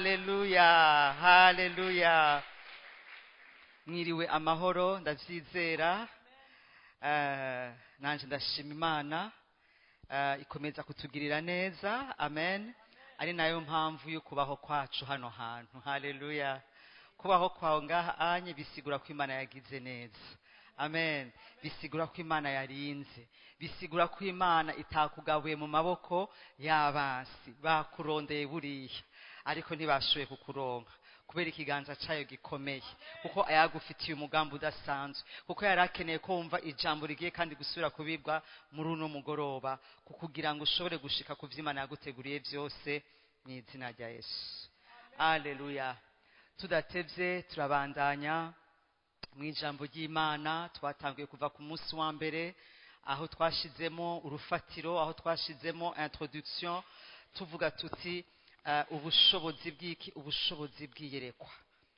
Haleluya, haleluya. Mwiriwe amahoro, ndavyizera. Nanje ndashima Imana ikomeza kutugirira neza. Amen. Ari nayo mpamvu yo kubaho kwacu hano hantu. Haleluya. Kubaho kwawe ngaha anye bisigura ko Imana yagize neza. Amen. Bisigura ko Imana yarinze, bisigura ko Imana itakugabuye mu maboko y'abansi bakurondeye buriya, ariko ntibashoboye kukuronka kubera ikiganza cyayo gikomeye, kuko ayagufitiye umugambi udasanzwe, kuko yari akeneye ko wumva ijambo rigiye kandi gusubira kubibwa muri uno mugoroba, kukugira ngo ushobore gushika ku vy'Imana yaguteguriye byose mu izina rya Yesu. Haleluya. Tudatevye turabandanya mu ijambo ry'Imana. Twatanguye kuva ku munsi wa mbere, aho twashizemo urufatiro, aho twashizemo introduction, tuvuga tuti ubushobozi bw'iki? Ubushobozi bw'iyerekwa.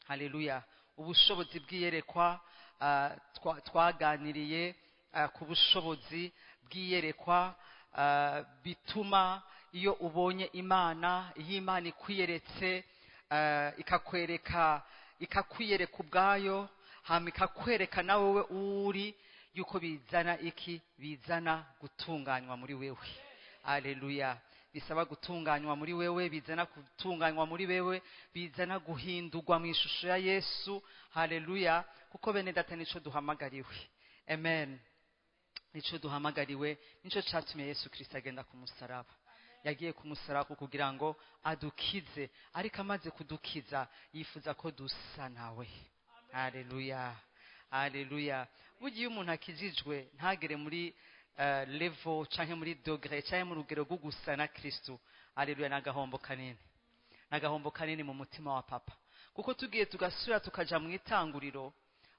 Haleluya. Ubushobozi bw'iyerekwa. Twaganiriye ku bushobozi bw'iyerekwa, bituma iyo ubonye Imana, iyo Imana ikwiyeretse, ikakwereka, ikakwiyereka ubwayo, hama ikakwereka na wewe uri, yuko bizana iki? Bizana gutunganywa muri wewe. Haleluya. Bisaba gutunganywa muri wewe, bizana gutunganywa muri wewe, bizana guhindurwa mu ishusho ya Yesu. Haleluya. Kuko bene data nico duhamagariwe. Amen. Nico duhamagariwe, nico catumye Yesu Kristo agenda ku musaraba. Yagiye ku musaraba kugira ngo adukize, ariko amaze kudukiza yifuza ko dusa nawe. Haleluya. Haleluya. Burya iyo umuntu akijijwe ntagere muri level canke muri degré canke mu rugero rwo gusa na Kristo, haleluya, n'agahombo kanini, n'agahombo kanini mu mutima wa papa. Kuko tugiye tugasubira tukaja mu itanguriro,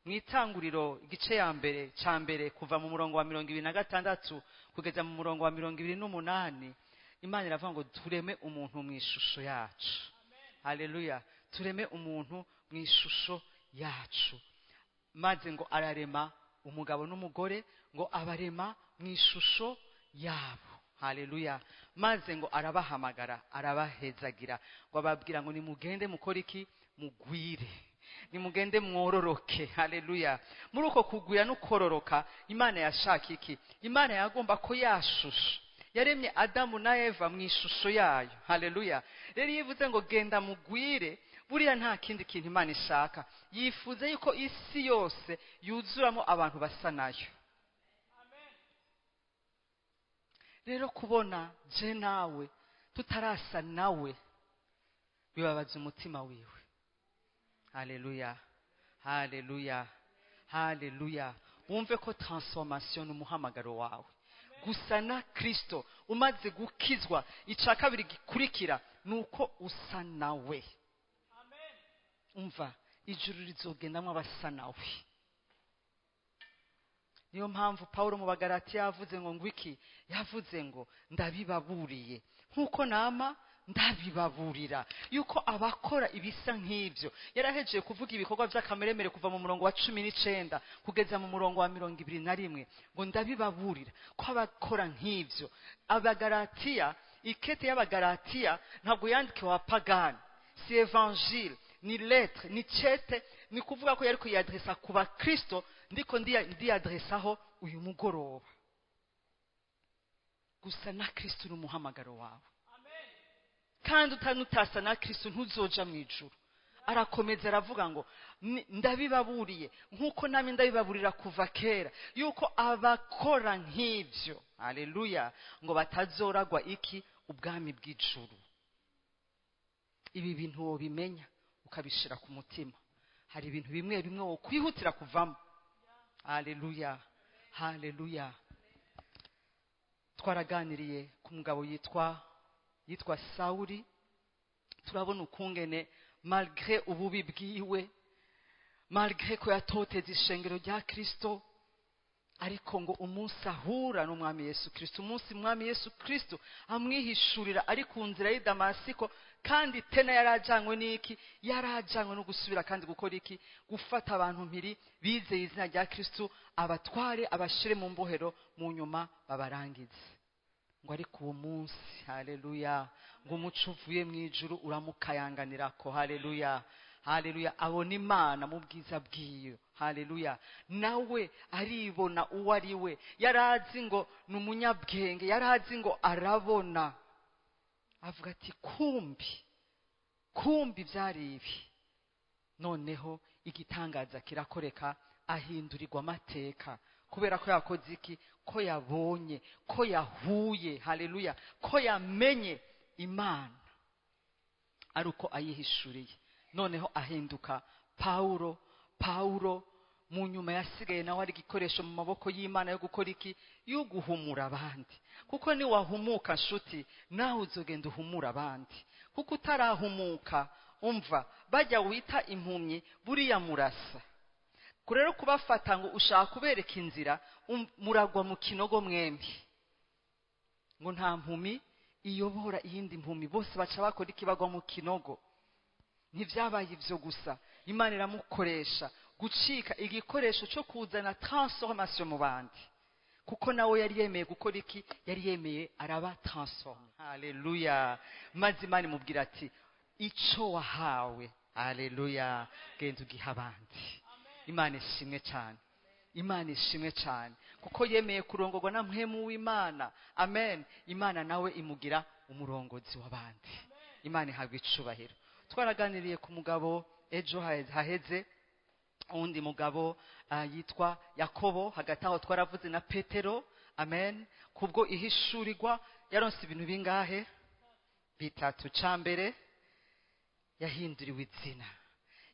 mu itanguriro igice ya mbere ca mbere, kuva mu murongo wa 26 kugeza mu murongo wa 28, Imana iravuga ngo tureme umuntu mu ishusho yacu. Haleluya. Tureme umuntu mu ishusho yacu. Maze ngo ararema umugabo n'umugore, ngo abarema mu ishusho yabo. Haleluya. Maze ngo arabahamagara, arabahezagira, ngo ababwira ngo nimugende mukore iki? Mugwire, nimugende mwororoke. Haleluya. Muri uko kugwira no kororoka, Imana yashaka iki? Imana yagomba ko yashusho yaremye Adamu na Eva mu ishusho yayo. Haleluya. Rero iyo ivuze ngo genda mugwire, buriya nta kindi kintu Imana ishaka, yifuza yuko isi yose yuzuramo abantu basa nayo. Rero kubona je nawe tutarasa nawe bibabaza umutima wiwe. Haleluya. Haleluya. Haleluya. Wumve ko transformation n'umuhamagaro wawe gusa na Kristo. Umaze gukizwa, ica kabiri gikurikira nuko usa nawe. Umva, ijuru rizogendamwo abasa nawe. Niyo mpamvu Paulo mu Bagalatiya yavuze ngo ngwiki, yavuze ngo ndabibaburiye nkuko nama ndabibaburira yuko abakora ibisa nk'ibyo. Yarahejeje kuvuga ibikorwa by'akameremere kuva mu murongo wa 19 kugeza mu murongo wa 21, ngo ndabibaburira ko abakora nk'ibyo. Abagalatiya, ikete y'Abagalatiya ntabwo yandikiwe abapagani, si evangile, ni lettre, ni cete, ni kuvuga ko yari kuyadresa ku bakristo, ndiko ndiyadresaho uyu mugoroba. Gusa na Kristo n'umuhamagaro wawe. Kandi utanutasa na Kristo ntuzoja mu ijuru. Arakomeza aravuga ngo ndabibaburiye nkuko nami ndabibaburira kuva kera, yuko abakora nk'ibyo, haleluya, ngo batazoragwa iki? Ubwami bw'ijuru. Ibi bintu wobimenya ukabishira ku mutima, hari ibintu bimwe bimwe wo kwihutira kuvamo. Haleluya. Haleluya. Twaraganiriye ku mugabo yitwa Sauli. Turabona ukungene malgré ububi bwiwe, malgré ko yatoteza ishengero rya Kristo, ariko ngo umunsi ahura n'umwami Yesu Kristo, umunsi umwami Yesu Kristo amwihishurira ari ku nzira y'i Damasiko, kandi tena yarajanywe n'iki? Yarajanywe no gusubira kandi gukora iki? Gufata abantu mpiri bizeye izina rya Kristo, abatware abashire mu mbohero, mu nyuma babarangize. Ngo ariko uwo munsi, haleluya, ngo umuco uvuye mu ijuru uramukayanganirako. Haleluya, haleluya. Abona Imana mu bwiza bwiyo. Haleluya. Nawe aribona uwo ari we. Yarazi ngo ni umunyabwenge, yarazi ngo arabona. Avuga ati kumbi, kumbi byari ibi. Noneho igitangaza kirakoreka, ahindurirwa amateka kubera ko yakoze iki? Ko yabonye, ko yahuye, haleluya, ko yamenye Imana ari uko ayihishuriye. Noneho ahinduka Paulo. Paulo mu nyuma yasigaye nawe ari igikoresho mu maboko y'Imana yo gukora iki? Yo guhumura abandi. Kuko niwahumuka nshuti, nawe uzogenda uhumura abandi. Kuko utarahumuka, umva, bajya wita impumyi buriya murasa. Rero kubafata ngo ushaka kubereka inzira, muragwa mu kinogo mwembi. Ngo nta mpumi iyobora iyindi mpumi, bose baca bakora iki? Bagwa mu kinogo. Ntivyabaye ivyo gusa, Imana iramukoresha gucika igikoresho cyo kuzana transformation mu bandi, kuko nawe yari yemeye gukora iki? Yari yemeye araba transform. Haleluya. Maze Imana imubwira ati ico wahawe, haleluya, genda ugiha abandi. Imana ishimwe cyane, Imana ishimwe cyane, kuko yemeye kurongorwa na mpwemu w'Imana. Amen. Imana nawe imugira umurongozi w'abandi. Imana ihabwa icubahiro. Twaraganiriye ku mugabo ejo haheze, uwundi mugabo yitwa Yakobo. Hagati aho twaravuze na Petero. Amen. Kubwo ihishurirwa yaronse ibintu bingahe? Bitatu. Ca mbere, yahinduriwe izina.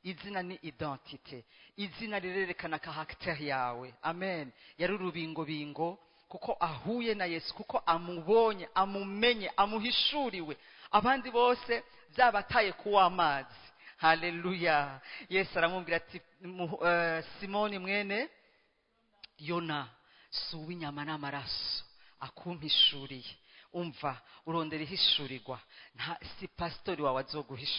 Izina ni identite, izina rirerekana caractère yawe. Amen. Yari urubingobingo kuko ahuye na Yesu, kuko amubonye, amumenye, amuhishuriwe. Abandi bose byabataye kuwa amazi. Haleluya. Yesu aramubwira ati Simoni mwene Yona, si uw'inyama n'amaraso akumpishuriye. Umva, urondera ihishurirwa, nta si pastori wawe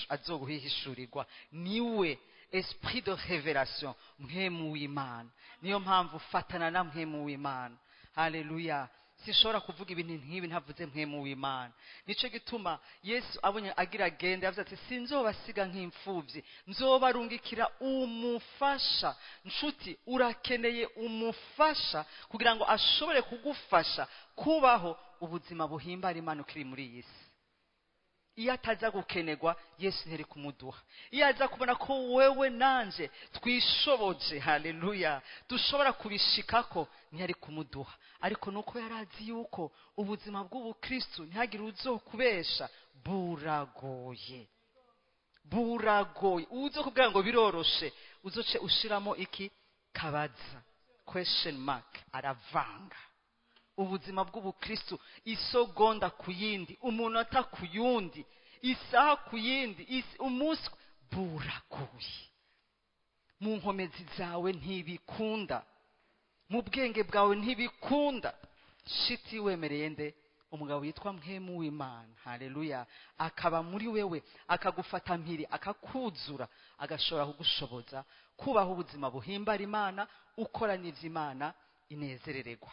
azoguhishurirwa, niwe esprit de révélation, mpwemu w'Imana. Niyo mpamvu ufatana na mpwemu w'Imana. Haleluya. Sinshobora kuvuga ibintu nk'ibi ntavuze mpwemu w'Imana. Nico gituma Yesu abonye agira agende, yavuze ati sinzobasiga nk'imfuvyi, nzobarungikira umufasha. Nshuti, urakeneye umufasha kugira ngo ashobore kugufasha kubaho ubuzima buhimbara Imana ukiri muri iyi si. Iyo ataza gukenerwa, Yesu ntiyari kumuduha. Iyo aza kubona ko wewe nanje twishoboje, haleluya, dushobora kubishikako, ntiyari kumuduha. Ariko nuko yarazi yuko ubuzima bw'ubukristu, ntihagire uzokubesha, buragoye, buragoye. Uzokubwira ngo biroroshe, uzoce ushiramo iki? Kabaza, question mark. Aravanga. Ubuzima bw'ubukristu, isogonda ku yindi, umunota ku yundi, isaha ku yindi, umunsi, buragoye. Mu nkomezi zawe ntibikunda, mu bwenge bwawe ntibikunda. Shiti wemereye nde? Umugabo yitwa mpwemu w'Imana. Haleluya. Akaba muri wewe, akagufata mpiri, akakuzura, agashobora kugushoboza kubaho ubuzima buhimbara Imana, ukora n'ivy'Imana inezerererwa.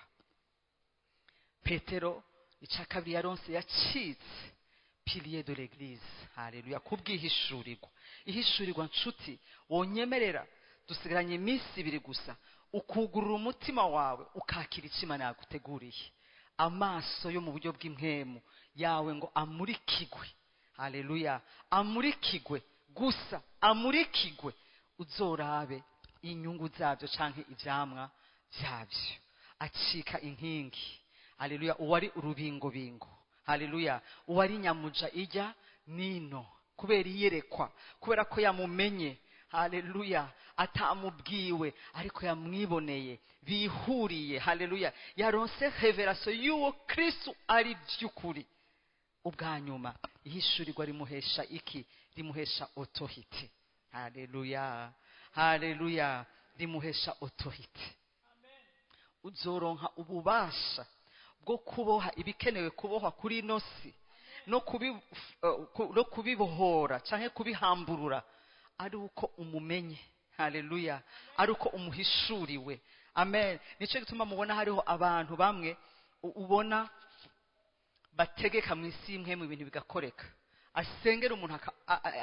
Petero ica kabiri yaronse, yacitse pilier de l'église. Haleluya. Kubwihishurirwa. Ihishurirwa nshuti, wonyemerera dusigaranye iminsi ibiri gusa, ukugurura umutima wawe ukakira icyo Imana yaguteguriye. Amaso yo mu buryo bw'impwemu yawe ngo amurikigwe. Haleluya. Amurikigwe gusa, amurikigwe, uzorabe inyungu zabyo canke ivyamwa byabyo. Acika inkingi. Haleluya. Uwari urubingobingo, haleluya, uwari nyamuja ijya nino, kubera iyerekwa, kubera ko yamumenye, haleluya, atamubwiwe ariko yamwiboneye, bihuriye. Haleluya. Yaronse révélation y'uwo Kristu ari by'ukuri. Ubwa nyuma, ihishurirwa rimuhesha iki? Rimuhesha autorité. Haleluya, haleluya. Rimuhesha autorité. Uzoronka ububasha bwo kuboha ibikenewe kubohwa kuri ino si, no kubibohora canke kubihamburura, ari uko umumenye. Haleluya. Ari uko umuhishuriwe. Amen. Nico gituma mubona hariho abantu bamwe ubona Bategeka mu isi imwe mu bintu bigakoreka, asengera umuntu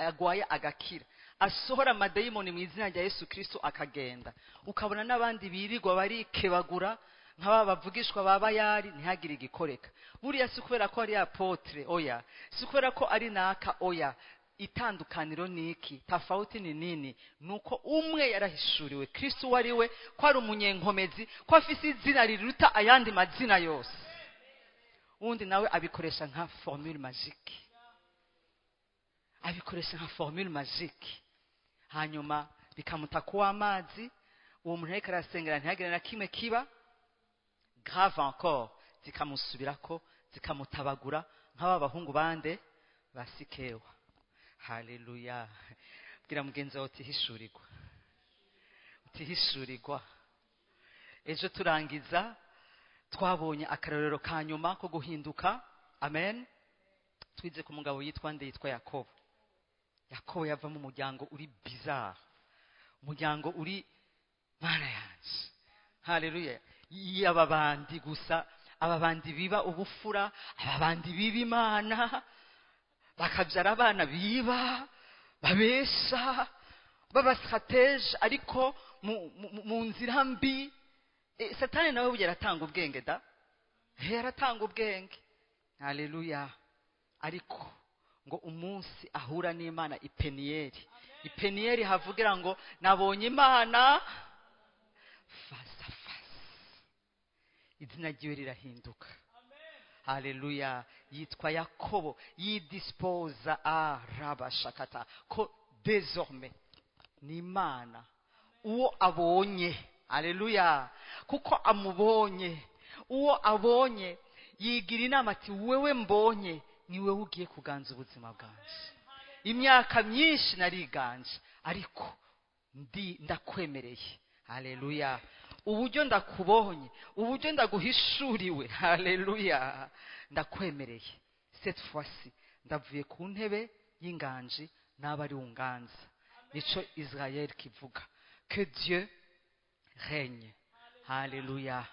agwaye agakira, asohora amadayimoni mu izina rya Yesu Kristo akagenda. Ukabona n'abandi birirwa barikebagura nk'aba bavugishwa ba Bayari, ntihagire igikoreka. Buriya si kubera ko ari apôtre, oya, si kubera ko ari naka, oya. Itandukaniro ni iki? Tofauti ni nini? Nuko umwe yarahishuriwe Kristo uwo ari we, ko ari umunyenkomezi, ko afise izina riruta ayandi mazina yose. Uwundi nawe abikoresha nka formule magique, abikoresha nka formule magique, hanyuma bikamuta kuwa amazi. Uwo muntu ariko arasengera ntihagire na kimwe kiba. Grave encore, zikamusubirako, zikamutabagura nk'aba bahungu bande ba Sikewa. Haleluya! Bwira mugenzi wawe utihishurirwa, utihishurirwa. Ejo turangiza twabonye akarorero ka nyuma ko guhinduka. Amen. Twize ku mugabo yitwa nde? Yitwa Yakobo. Yakobo yava mu muryango uri bizarre, umuryango uri, Mana yanje, haleluya, y'aba bandi gusa, aba bandi biba ubufura, aba bandi biba Imana, bakabyara abana biba, babesha, baba stratège, ariko mu nzira mbi. Satani nawe burya aratanga ubwenge da, aratanga ubwenge. Haleluya! Ariko ngo umunsi ahura n'Imana ipeniyeri, ipeniyeri havugira ngo nabonye Imana face à face, izina ryiwe rirahinduka. Haleluya! Yitwa Yakobo. Yidispoza arabashakata ko désormais ni Imana uwo abonye. Haleluya! Kuko amubonye, uwo abonye yigira inama ati: "Wewe mbonye, ni wewe ugiye kuganza ubuzima bwanje. Imyaka myinshi nariganje, ariko ndi ndakwemereye." Haleluya! Uburyo ndakubonye, uburyo ndaguhishuriwe, haleluya, ndakwemereye, cette fois-ci ndavuye ku ntebe y'inganji, n'aba ari unganza. Nico Israel kivuga: que Dieu règne. Haleluya,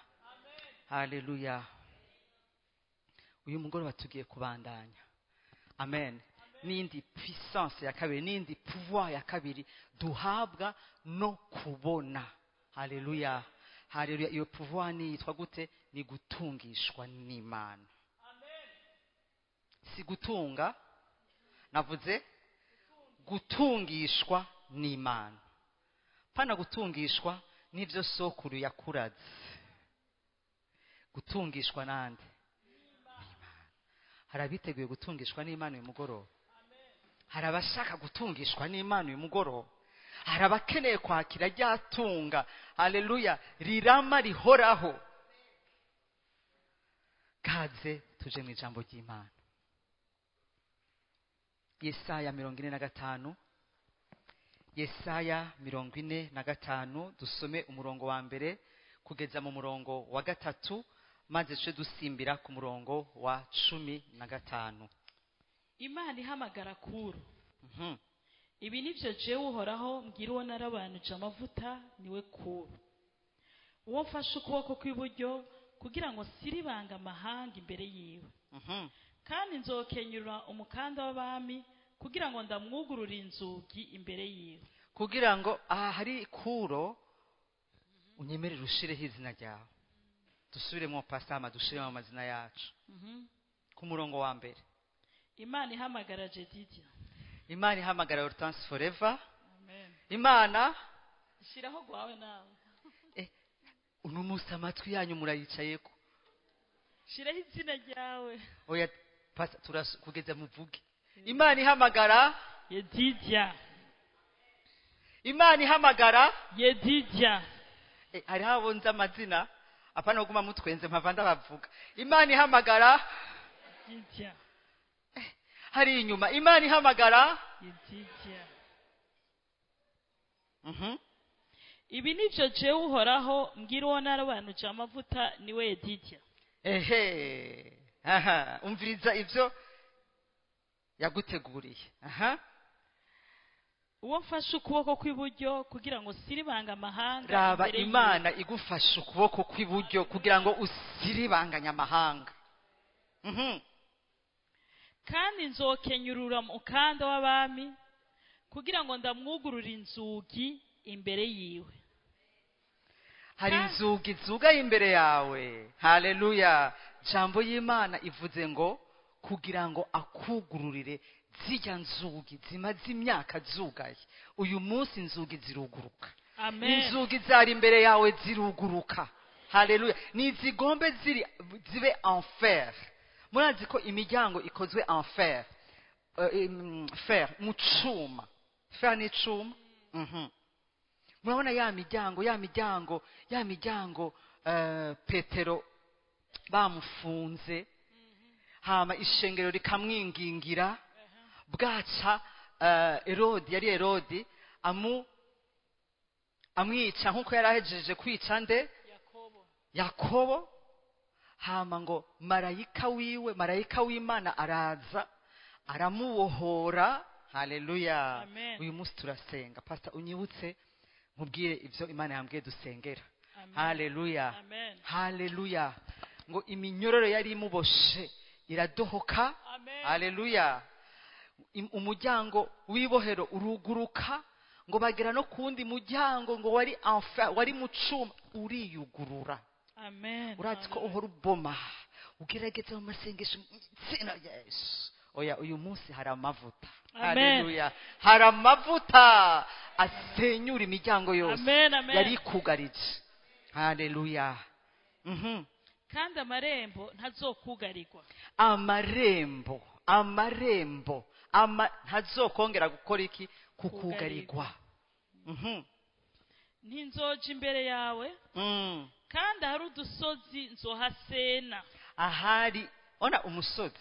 haleluya! Uyu mugoroba tugiye kubandanya, amen, n'indi puissance ya kabiri, n'indi pouvoir ya kabiri duhabwa no kubona. Haleluya, haleluya! Iyo pouvoir ni yitwa gute? Ni gutungishwa n'Imana. Si gutunga, navuze gutungishwa n'Imana, pana gutungishwa n'ibyo sokuru yakuraze. Gutungishwa nande? N'Imana. Hari abiteguye gutungishwa n'Imana uyu mugoroba? Hari abashaka gutungishwa n'Imana uyu mugoroba? Hari abakeneye kwakira rya tunga, haleluya, rirama, rihoraho? Kaze tuje mu ijambo ry'Imana. Yesaya 45, Yesaya 45, dusome umurongo wa mbere kugeza mu murongo wa gatatu, maze tuce dusimbira ku murongo wa 15. Imana ihamagara Kuro. Ibi nibyo jewe Uhoraho mbwira uwo narabanuje amavuta, niwe Kuro, uwo mfashe ukuboko kw'iburyo kugira ngo nsiribanga amahanga imbere yiwe, kandi nzokenyura umukanda w'abami kugira ngo ndamwugurure inzugi imbere yiwe. Kugira ngo aha hari Kuro, unyemerere ushireho izina ryawe. Dusubiremo, pasama, dushiremo amazina yacu ku murongo wa mbere. Imana ihamagara Jedidia. Imana ihamagara Hortense Forever. Amen. Imana Shiraho gwawe nawe. Uno munsi amatwi yanyu murayicayeko. Shiraho izina ryawe. Oya, pasa turas kugeza muvuge. Imana ihamagara Yedidia. Imana ihamagara Yedidia. Hariho abo nzi amazina, apana kuguma mutwenze, mpava ndabavuga. Imana ihamagara Yedidia. Hari inyuma. Imana ihamagara Yedidia. Ibi nibyo jewe Uhoraho mbwira uwo narabanuje amavuta, niwe Yedidia. Ehe, aha, umviriza ivyo yaguteguriye, aha. Uwo mfashe ukuboko kw'iburyo kugira ngo siribanga amahanga Raba, imbere yiwe. Imana igufashe ukuboko kw'iburyo kugira ngo usiribanganye amahanga. Kandi nzokenyurura umukanda w'abami kugira ngo ndamwugurure inzugi imbere yiwe. Hari inzugi zugaye imbere yawe. Haleluya. Jambo y'Imana ivuze ngo kugira ngo akugururire zijya nzugi zimaze imyaka zugaye, uyu munsi inzugi ziruguruka. Amen. Inzugi zari imbere yawe ziruguruka. Haleluya. Ni zigombe ziri zibe en fer. Murazi ko imiryango ikozwe en fer, fer mu cuma, fer ni icuma. Murabona ya miryango Petero bamufunze, hama ishengero rikamwingingira, bwaca Herodi, yari Herodi amwica nkuko yari ahejeje kwica nde? Yakobo. Hama ngo marayika wiwe, marayika w'Imana araza aramubohora. Haleluya. Uyu munsi turasenga. Pastor, unyibutse mubwire ivyo Imana yambwiye dusengera. Haleluya. Haleluya. Ngo iminyororo yari imuboshe iradohoka. Haleluya. Umuryango w'ibohero uruguruka, ngo bagera no kundi muryango ngo wari enfer, wari mu cuma, uriyugurura. Amen. Urazi ko uhora uboma ugerageza mu masengesho izina rya Yesu. Oya, uyu munsi hari amavuta. Haleluya. Hari amavuta asenyura imiryango yose yari ikugarije. Haleluya. Kandi amarembo ntazokugarirwa. Amarembo ntazokongera gukora iki? Kukugarirwa. Ntinzoja imbere yawe. Kandi ahari udusozi nzohasena. Ahari ona umusozi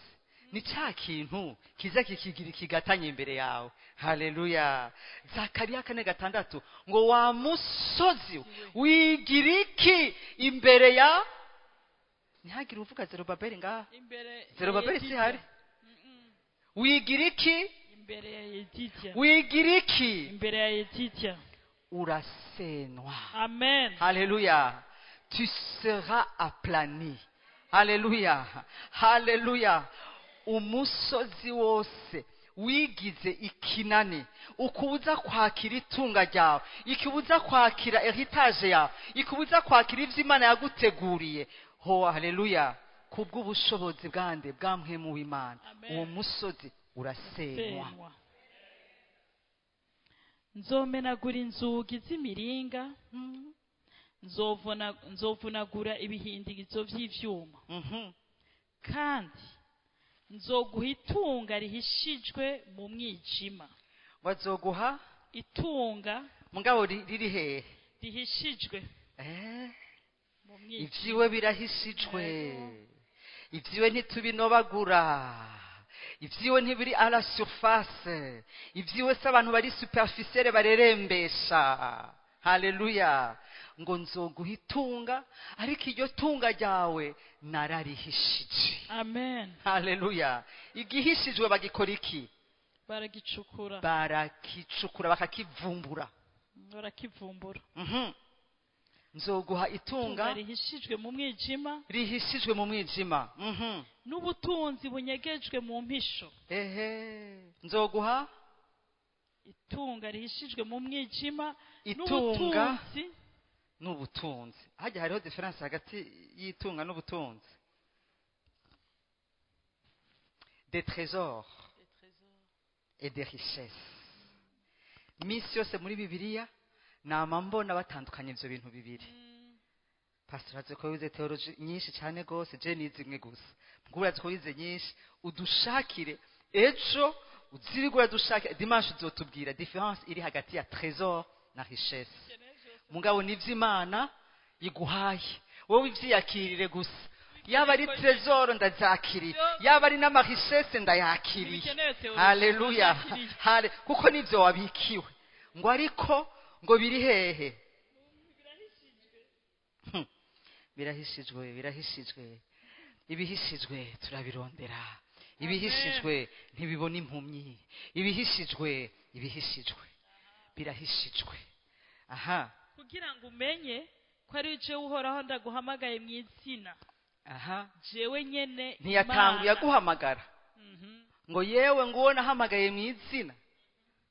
ni cya kintu kiza kikigira kigatanye imbere yawe. Haleluya. Zakariya 4:6 ngo wa musozi wigira iki imbere ya, ntihagire uvuga Zerubabeli ngaha. Zerubabeli si hari. Wigira iki imbere ya Yedidya? Wigira iki imbere ya Yedidya? Urasenwa. Amen. Haleluya. Tu seras aplani. Haleluya. Haleluya. Umusozi wose wigize ikinani, ukubuza kwakira itunga ryawe, ikubuza kwakira heritage yawe, ikubuza kwakira ivyo Imana yaguteguriye. Ho, haleluya. Kubw'ubushobozi bwande bwa mpwemu w'Imana, uwo musozi urasenywa. Nzomenagura inzugi z'imiringa, nzovunagura ibihindizo vy'ivyuma. Kandi nzoguha itunga rihishijwe mu mwijima. Bazoguha itunga mugabo riri hehe? Rihishijwe. Mu mwijima. Ivyiwe birahishijwe. Ivyiwe ntitubinobagura. Ivyiwe ntibiri à la surface. Ivyiwe se abantu bari superficielle barerembesha. Haleluya. Ngo nzoguha itunga, ariko iryo tunga ryawe nararihishije. Amen. Haleluya. Igihishijwe bagikora iki? Baragicukura. Barakicukura, bakakivumbura. Barakivumbura. Nzoguha itunga rihishijwe mu mwijima. Rihishijwe mu mwijima. N'ubutunzi bunyegejwe mu mpisho. Ehe. Nzoguha itunga rihishijwe mu mwijima itunga n'ubutunzi. Hajya hariho difference hagati y'itunga n'ubutunzi. Des trésors et des richesses. Misi yose muri Bibiliya nama mbona batandukanye ivyo bintu bibiri. Pastor azi ko wize theology nyinshi cyane gose, je nize imwe gusa. Mukuru azi ko wize nyinshi, udushakire ejo uzirigura dushakire dimanche uzotubwira difference iri hagati ya trésor na richesse. Mugabo n'ivy'Imana iguhaye, wowe ivyiyakirire gusa. Yaba ari trésor ndazakiriye, yaba ari n'ama richesse ndayakiriye. Haleluya. Kuko nivyo wabikiwe. Ngo ariko ngo biri hehe? Birahishijwe, birahishijwe. Ibihishijwe turabirondera. Ibihishijwe ntibibona impumyi. Ibihishijwe, ibihishijwe birahishijwe. Aha. Kugira ngo umenye ko ari je Uhoraho ndaguhamagaye mu izina. Aha. Jewe nyene ntiyatanguye aguhamagara. Ngo yewe nguwo nahamagaye mu izina.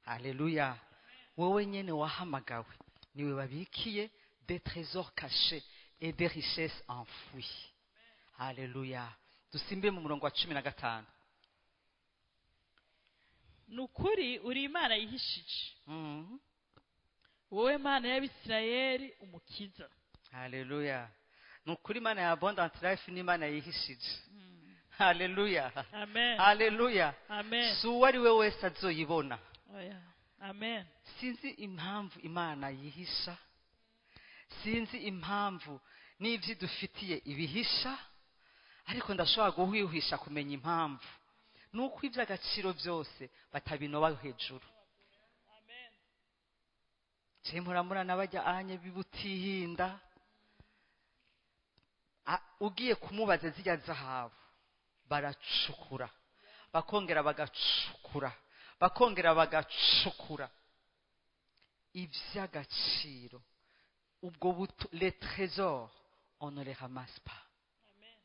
Haleluya. Wowe nyene wahamagawe niwe babikiye des trésors cachés et des richesses enfouies. Haleluya. Dusimbe mu murongo wa 15. Nukuri uri Imana yihishije. Wowe Mana y'Abisirayeli umukiza. Haleluya. Nukuri Imana ya Abundant Life ni Imana yihishije. Haleluya. Amen. Haleluya. Amen. Si uwo ari we wese azoyibona. Oya. Amen. Sinzi impamvu Imana yihisha, sinzi impamvu n'ibyo idufitiye ibihisha, ariko ndashobora guhwihisha kumenya impamvu. Nuko iby'agaciro byose batabinoba hejuru. Amen. Je muramura nabajya anye bibutihinda. Ugiye kumubaza zijya zahabu, baracukura, bakongera bagacukura, bakongera bagacukura. Iby'agaciro ubwo les trésors on ne les ramasse pas. Amen.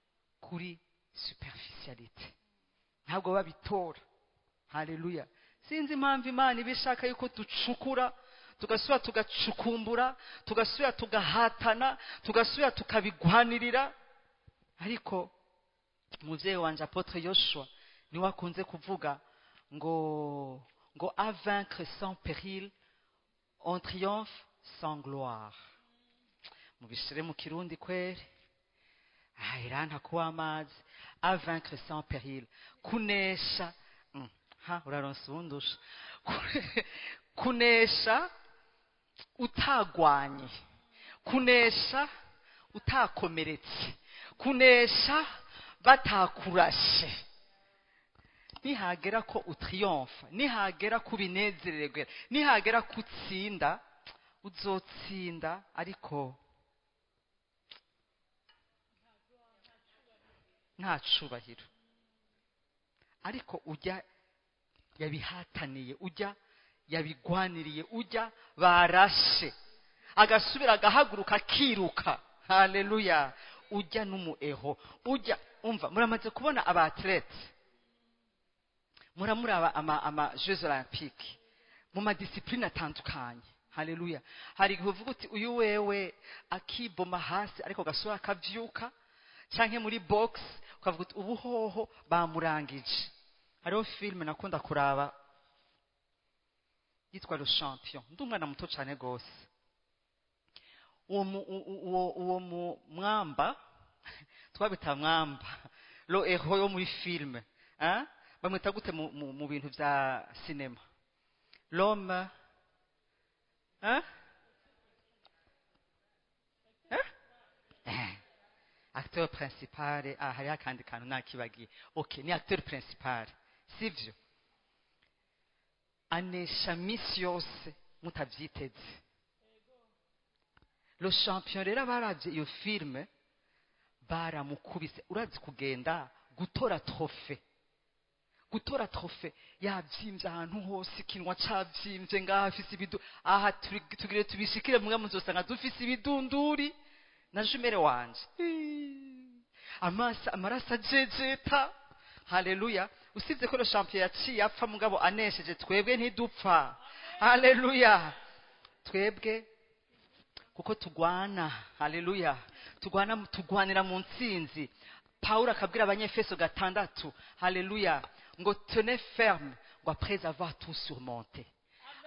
Kuri superficialité ntabwo babitora. Haleluya. Sinzi impamvu Imana ibishaka yuko ducukura, tugasubira tugacukumbura, tugasubira tugahatana, tugasubira tukabigwanirira. Ariko umuvyeyi wanje Apôtre Yoshua niwe akunze kuvuga ngo à vaincre sans péril, on triomphe sans gloire. Mubishire mu Kirundi kweri. Ah, iranta kuwa amazi. À vaincre sans péril, kunesha. Ha, uraronsa uwundusha. Kunesha utagwanye, kunesha utakomeretse, kunesha batakurashe. Nihagera ko utriyomfa, nihagera kubinezererwa, nihagera kutsinda, uzotsinda ariko nta cubahiro. Ariko ujya yabihataniye, ujya yabigwaniriye, ujya barashe agasubira agahaguruka akiruka. Haleluya. Ujya n'umueho, ujya umva. Muramaze kubona aba athlètes, muramuraba ama Jeux Olympiques mu ma discipline atandukanye. Haleluya. Hari igihe uvuga uti uyu wewe akiboma hasi ariko gasura akavyuka, canke muri box ukavuga uti ubuhoho bamurangije. Hariho film nakunda kuraba yitwa Le Champion. Ndi umwana muto cane gose. Uwo mwamba twabita mwamba, lo héros yo muri film, hein? Bamwita gute mu bintu vya cinema? L'homme, hein? Hein? Acteur principal. Ah, hariho akandi kantu nakibagiye. Okay, ni acteur principal, sivyo? Anesha misi yose mutavyiteze. Le Champion rero abaravye iyo filme baramukubise. Urazi kugenda gutora trophée, gutora trophée yavyimvye ahantu hose, ikinwa cavyimvye, ngaha afise ibidu, aha tugire tubishikire mwe muzosanga dufise ibidunduri na jumere wanje, amaraso ajejeta. Haleluya. Usibye ko Le Champion yaciye apfa, mugabo anesheje twebwe ntidupfa. Haleluya. Twebwe kuko tugwana. Haleluya. Tugwana, tugwanira mu ntsinzi. Paulo akabwira Abanyefeso 6, haleluya, ngo tenez ferme, ngo après avoir tout surmonté.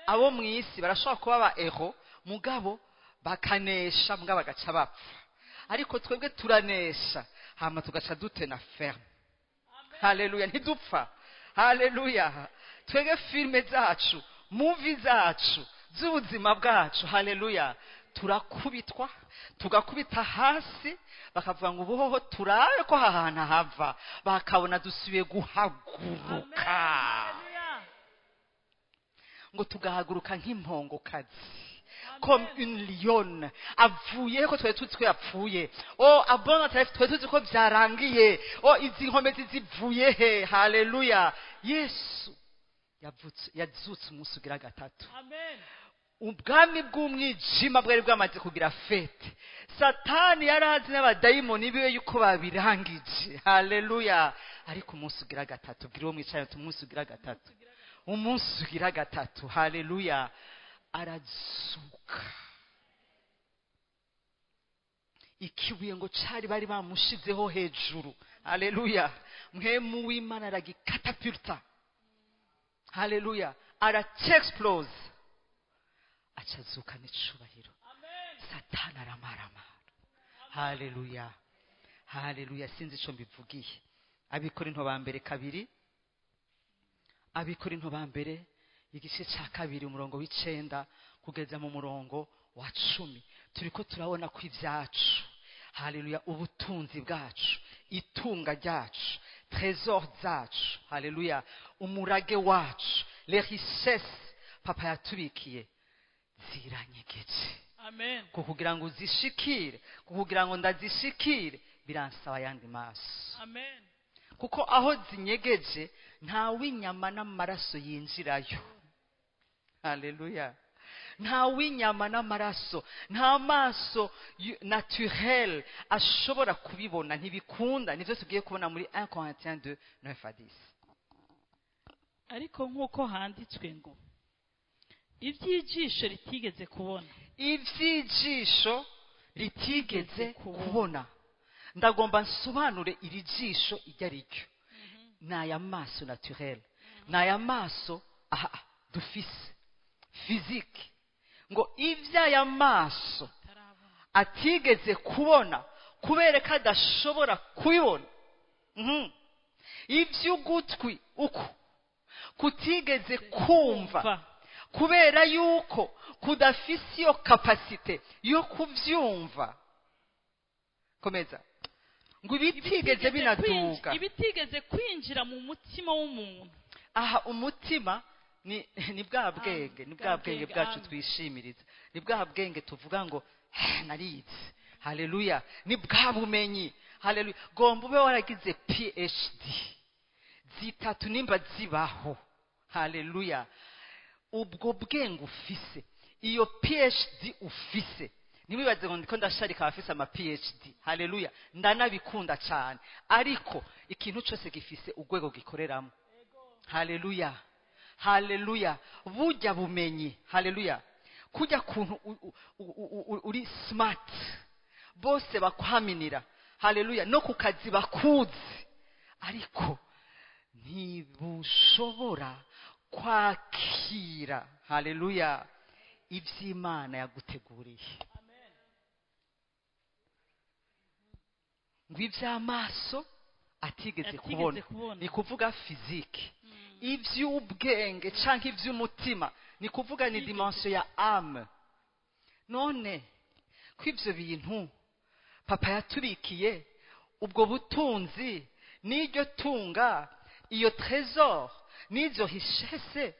Abo mwisi barashobora kuba ba héros, mugabo bakanesha, mugabo bagaca bapfa. Ariko twebwe turanesha, hama tugaca dutena ferme. Haleluya, ntidupfa. Haleluya. Twebwe filme zacu, movie zacu, z'ubuzima bwacu, haleluya, turakubitwa, tugakubita hasi, bakavuga ngo ubuhoho turabe ko ahantu hava, bakabona dusubiye guhaguruka. Ngo tugahaguruka nk'impongokazi, comme une lionne. Avuye ko twari tuzi ko yapfuye. Oh, Abundant Life twari tuzi ko byarangiye. Oh, izi nkomezi zivuye he? Haleluya. Yesu yazutse umunsi ugira gatatu. Amen. Ubwami bw'umwijima bwari bwamaze kugira fete. Satani yarazi n'abadayimoni biwe yuko babirangije. Haleluya. Ariko umunsi ugira gatatu, bwira uwo mwicaye uti umunsi ugira gatatu, umunsi ugira gatatu, haleluya, arazuka. Ikibuye ngo cari bari bamushizeho hejuru, haleluya, Mpwemu w'Imana aragikatapulta, haleluya, aracyexplose, acazuka n'icubahiro. Satani aramaramara. Haleluya, haleluya. Sinzi ico mbivugiye. Abikorinto ba mbere 2, Abikorinto ba mbere igice ca 2 umurongo w'9 kugeza mu murongo wa 10, turiko turabona ko ivyacu, haleluya, ubutunzi bwacu, itunga ryacu, trésor zacu, haleluya, umurage wacu, les richesses papa yatubikiye ziranyegeje. Amen. Kugira ngo uzishikire, kugira ngo ndazishikire, biransaba yandi maso. Amen. Kuko aho zinyegeje nta w'inyama n'amaraso yinjirayo. Haleluya. Nta w'inyama n'amaraso, nta maso naturel ashobora kubibona, ntibikunda. Nivyo tugiye kubona muri 1 Corinthiens 2 9 à 10. Ariko nk'uko handitswe ngo iby'ijisho ritigeze kubona, ivy'ijisho ritigeze kubona. Ndagomba nsobanure iri jisho iryo ari ryo. Ni aya maso naturel, ni aya maso aha dufise physique. Ngo ivy'aya maso atigeze kubona, kubera ko adashobora kubibona, ivy'ugutwi uku kutigeze kumva, kubera yuko kudafise iyo capacité yo kuvyumva. Komeza. Ngo ibitigeze binaduga, ibitigeze kwinjira mu mutima w'umuntu. Aha umutima ni bwa bwenge, ni bwa bwenge bwacu twishimiriza, ni bwa bwenge tuvuga ngo narize, haleluya, ni bwa bumenyi, haleluya. Gomba ube waragize PhD zitatu nimba zibaho, haleluya. Ubwo bwenge ufise, iyo PhD ufise, ntiwibaze ngo ndiko ndasharika abafise ama PhD, haleluya, ndanabikunda cyane, ariko ikintu cyose gifise urwego gikoreramo. Haleluya, haleluya. Burya bumenyi, haleluya, kujya kuntu uri smart, bose bakwaminira, haleluya, no ku kazi bakuzi, ariko ntibushobora kwakira, haleluya, ivy'Imana yaguteguriye. Ngo ivy'amaso atigeze kubona, ni kuvuga physique. Ivy'ubwenge canke ivy'umutima, ni kuvuga ni dimension ya âme. None ko ivyo bintu papa yatubikiye, ubwo butunzi n'iryo tunga, iyo trésor n'izo richesse,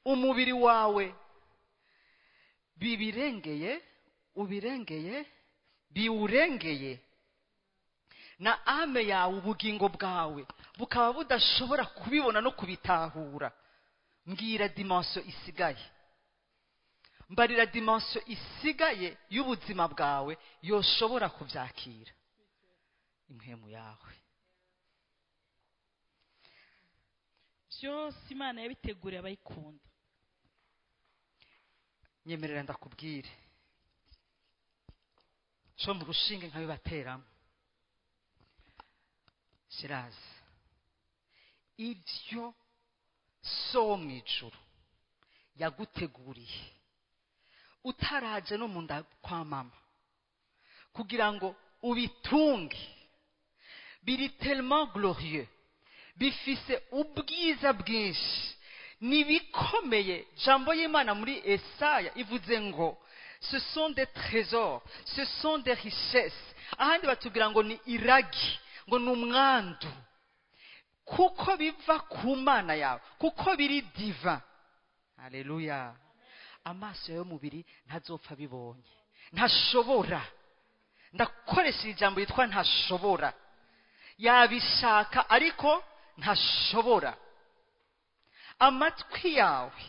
umubiri wawe bibirengeye, ubirengeye, biwurengeye, na âme yawe, ubugingo bwawe bukaba budashobora kubibona no kubitahura. Mbwira dimension isigaye, mbarira dimension isigaye y'ubuzima bwawe yoshobora kuvyakira. Impwemu yawe. Byose Imana yabiteguriye abayikunda. Nyemerera ndakubwire, co mu rushinge nkabibateramo. Shirazi, ibyo so wo mw'ijuru yaguteguriye utaraje no mu nda kwa mama, kugira ngo ubitunge, biri tellement glorieux, bifise ubwiza bwinshi, nibikomeye. Jambo y'Imana muri Esaya ivuze ngo ce sont des trésors, ce sont des richesses. Ahandi batubwira ngo ni iragi, ngo ni umwandu, kuko biva ku Mana yawe, kuko biri divin. Haleluya. Amaso yawe y'umubiri ntazopfa bibonye, ntashobora. Ndakoresha ijambo yitwa ntashobora. Yabishaka ariko ntashobora. Amatwi yawe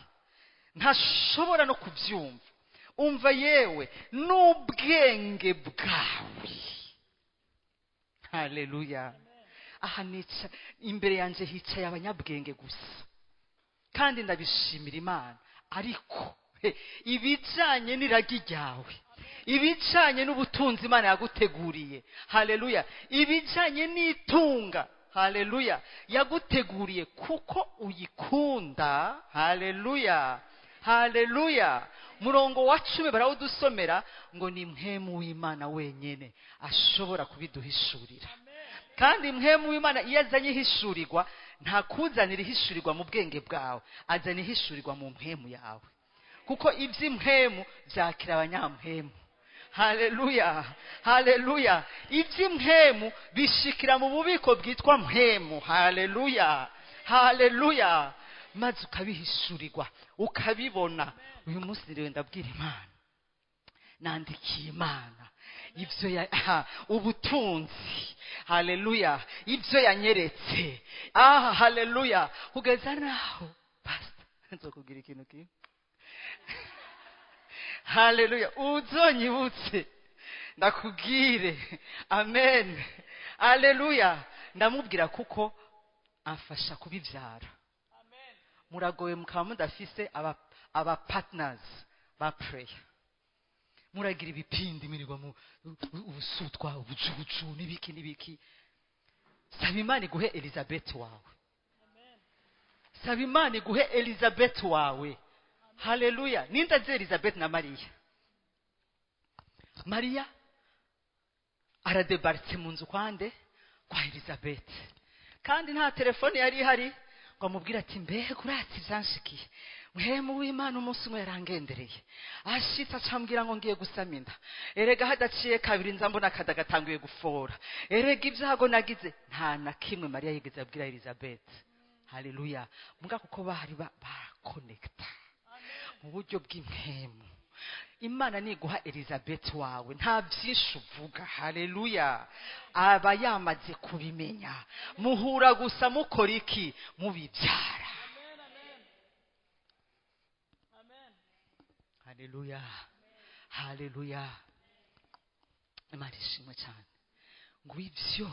ntashobora no kubyumva. Umva yewe n'ubwenge bwawe. Haleluya. Aha nica imbere yanje hicaye abanyabwenge gusa, kandi ndabishimira Imana. Ariko ibijanye n'iragi ryawe, ibijanye n'ubutunzi Imana yaguteguriye, haleluya, ibijanye n'itunga, haleluya, yaguteguriye kuko uyikunda, haleluya, haleluya. Murongo wa 10 barawudusomera ngo ni mpwemu w'Imana wenyene ashobora kubiduhishurira. Kandi mpwemu w'Imana iyo azanye ihishurirwa, nta kuzanira ihishurirwa mu bwenge bwawe, azana ihishurirwa mu mpwemu yawe, kuko iby'impwemu byakira abanyampwemu. Haleluya, haleluya. Iby'impwemu bishikira mu bubiko bwitwa mpwemu. Haleluya, haleluya. Maze ukabihishurirwa, ukabibona. Uyu munsi rero ndabwira Imana, nandikiye Imana ibyo ubutunzi, haleluya, ibyo yanyeretse. Haleluya. Kugeza naho pastor nzokubwira ikintu kimwe, haleluya, uzonyibutse ndakubwire. Amen, haleluya. Ndamubwira kuko amfasha kubibyara. Muragoye mukaba mudafise aba partners ba prayer, muragira ibipindi mirirwa mu ubusutwa, ubucucu n'ibiki n'ibiki. Saba Imana iguhe Elizabeth wawe. Saba Imana iguhe Elizabeth wawe. Haleluya. Ninda ze Elizabeth na Maria. Maria aradebaritse mu nzu kwande kwa Elizabeth, kandi nta telefone yari ihari ngo amubwire ati mbega uratse ibyanshikiye, mpwemu w'Imana umunsi umwe yarangendereye, ashitse acambwira ngo ngiye gusama inda, erega hadaciye kabiri nza mbona akada gatanguye gufora, erega ibyago nagize. Nta na kimwe Maria yigeze abwira Elizabeth. Haleluya. Muga kuko bari barakonekta mu buryo bw'impwemu. Imana niguha Elizabeth wawe, nta byinshi uvuga. Haleluya. Aba yamaze kubimenya. Muhura gusa mukora iki? Mubibyara. Haleluya, haleluya. Imana ishimwe cyane. Ngo ibyo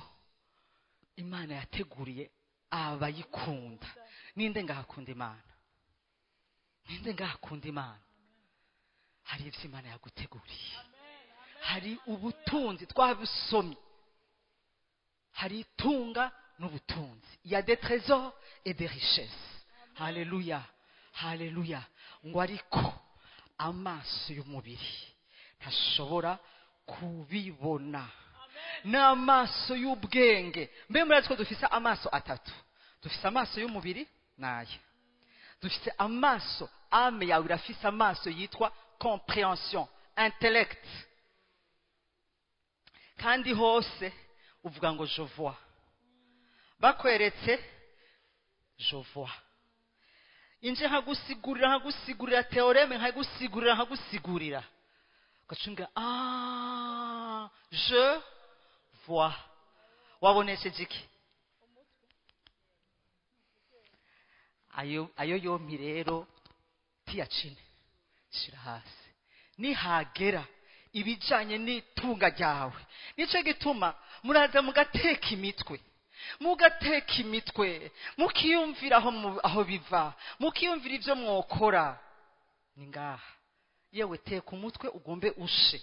Imana yateguriye abayikunda. Ninde ngahakunda Imana? Ninde ngahakunda Imana? Hari ibyo Imana yaguteguriye, hari ubutunzi twabusomye, hari itunga n'ubutunzi. Il y a des trésors et des richesses. Haleluya, haleluya. Ngo ariko amaso y'umubiri ntashobora kubibona, n'amaso y'ubwenge. Mbe murazi ko dufise amaso atatu? Dufise amaso y'umubiri naye, dufise amaso, ame yawe irafise amaso yitwa compréhension, intellect. Kandi hose uvuga ngo je vois, bakweretse je vois, inje nkagusigurira, nkagusigurira théorème, nkagusigurira, nkagusigurira, ugacunga ah je vois. Wabonesheje iki? Ayo yompi rero tiyacine, shira hasi. Nihagera ibijanye n'itunga ryawe, nico gituma muraza mugateka imitwe, mugateka imitwe, mukiyumvira aho biva, mukiyumvira ibyo mwokora. Ni ngaha yewe, teka umutwe ugombe ushe,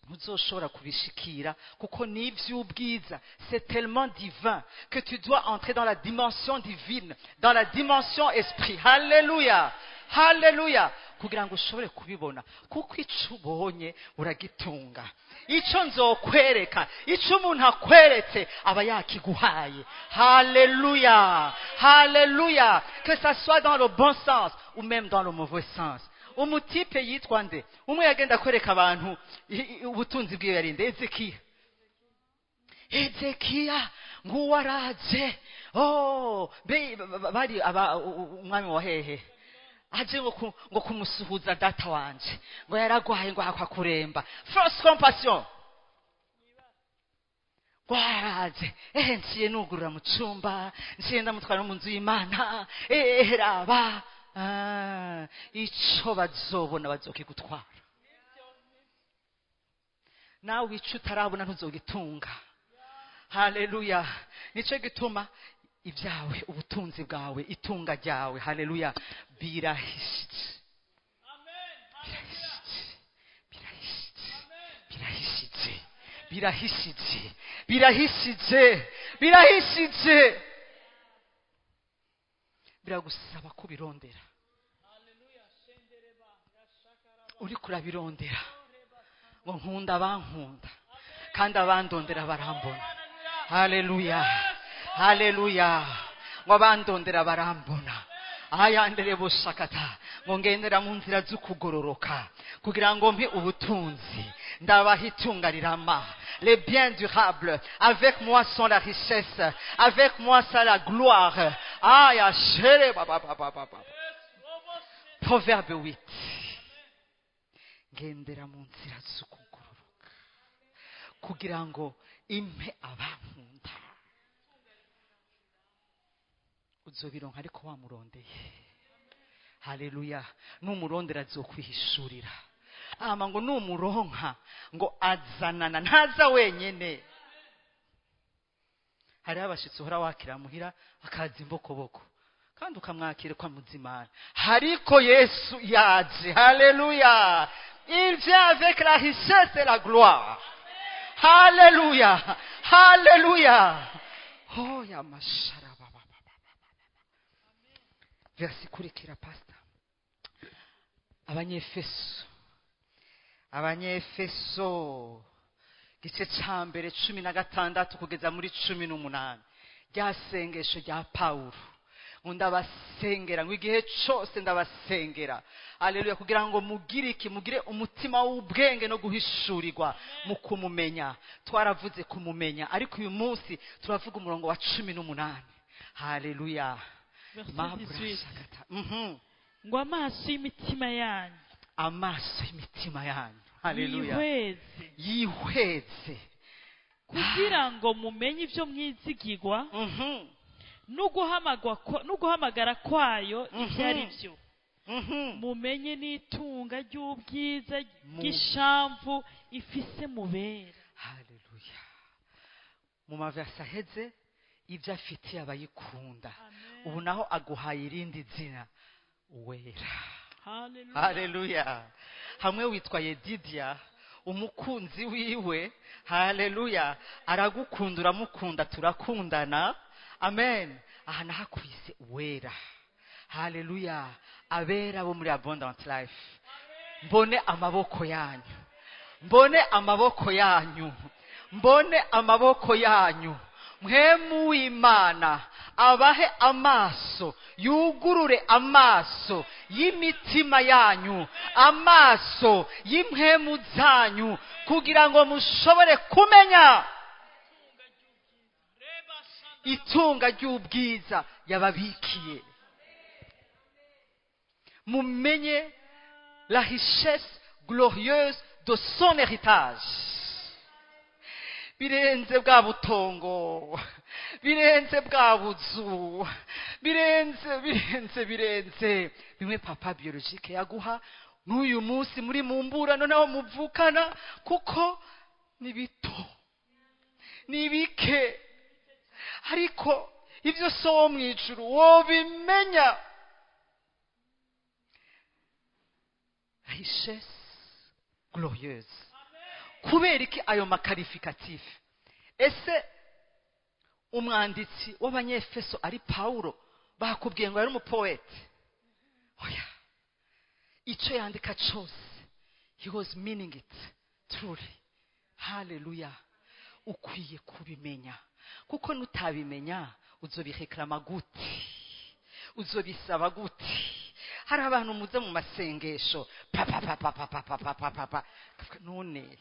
ntuzoshobora kubishikira kuko ni iby'ubwiza. C'est tellement divin que tu dois entrer dans la dimension divine, dans la dimension esprit. Haleluya, haleluya. Kugira ngo ushobore kubibona, kuko ico ubonye uragitunga. Ico nzokwereka, ico umuntu akweretse aba yakiguhaye. Haleluya, haleluya. Que ça soit dans le bon sens ou même dans le mauvais sens. Umutipe yitwa nde? Umwe yagenda kwereka abantu ubutunzi bwiwe yarinde Ezekiya. Ezekiya nguwaraje, oh be bari aba umwami wa hehe, aje ngo kumusuhuza data wanje, ngo yaragwaye, ngo akwa kuremba. First compassion, ngo araje, nciye nugurura mu cumba, nciye ndamutwara mu nzu y'Imana, raba ico bazobona bazokigutwara. Nawe ico utarabona ntuzogitunga. Haleluya. Nicyo gituma ibyawe, ubutunzi bwawe, itunga ryawe, haleluya, birahishitse. Birahishitse. Birahishitse. Birahishitse. Birahishitse. Biragusaba kubirondera. Uri kurabirondera ngo nkunda abankunda kandi abandondera barambona. Haleluya. Haleluya. Ngo abandondera barambona. Ayandere bushakata ngo ngendera mu nzira z'ukugororoka kugira ngo mpe ubutunzi, ndabaha itunga rirama, les biens durables. Avec moi sont la richesse, avec moi sont la gloire. Aya shere ba ba ba ba ba. Proverbe 8. Ngendera mu nzira z'ukugororoka kugira ngo impe abankunda. Uzobironka ariko wamurondeye. Haleluya. Numurondera azokwihishurira. Ama ngo numuronka ngo azanana, ntaza wenyene. Hari abashitsi uhora wakira muhira akaza imbokoboko kandi ukamwakira kwa muzimana. Hariko Yesu yaje. Haleluya. Il vient avec la richesse et la gloire. Haleluya. Haleluya. Oh ya mashara. Versi kurikira pastor. Abanyefeso. Abanyefeso gice ca mbere 16 kugeza muri 18. Rya sengesho rya Paulo. Ngo ndabasengera, ngo igihe cyose ndabasengera. Haleluya, kugira ngo mugire iki, mugire umutima w'ubwenge no guhishurirwa mu kumumenya. Twaravuze kumumenya, ariko uyu munsi turavuga umurongo wa 18. Haleluya. Ngo amaso y'imitima yanyu, amaso y'imitima yanyu, haleluya, yihweze kugira ngo mumenye ibyo mwizigirwa n'uguhamagara kwayo ibyo ari byo, mumenye n'itunga ry'ubwiza bw'ishamvu ifise mubera. Haleluya. Mu maverse aheze ibyo afitiye abayikunda, ubu naho aguhaye irindi zina, wera. Haleluya. Hamwe witwa Yedidia, umukunzi wiwe, haleluya, aragukunda, uramukunda, turakundana. Amen. Aha nahakwise wera. Haleluya. Abera bo muri Abundant Life, mbone amaboko yanyu, mbone amaboko yanyu, mbone amaboko yanyu. Mwemu w'Imana abahe amaso, yugurure amaso y'imitima yanyu, amaso y'impwemu zanyu, kugira ngo mushobore kumenya itunga ry'ubwiza yababikiye. Mumenye la richesse glorieuse de son héritage. Birenze bwa butongo, birenze bwa buzu, birenze birenze birenze bimwe papa biologique yaguha n'uyu munsi muri mumbura noneho muvukana, kuko ni bito ni bike, ariko ibyo so wo mu ijuru wobimenya. Richesse glorieuse. Kubera iki ayo makarificatif? Ese umwanditsi w'Abanyefeso ari Paulo bakubwiye ngo yari umupoete? Oya, icyo yandika cyose he was meaning it truly. Haleluya. Ukwiye kubimenya, kuko nutabimenya uzobireklama gute? Uzobisaba gute? Hari abantu muze mu masengesho pa pa pa pa pa pa pa pa pa, none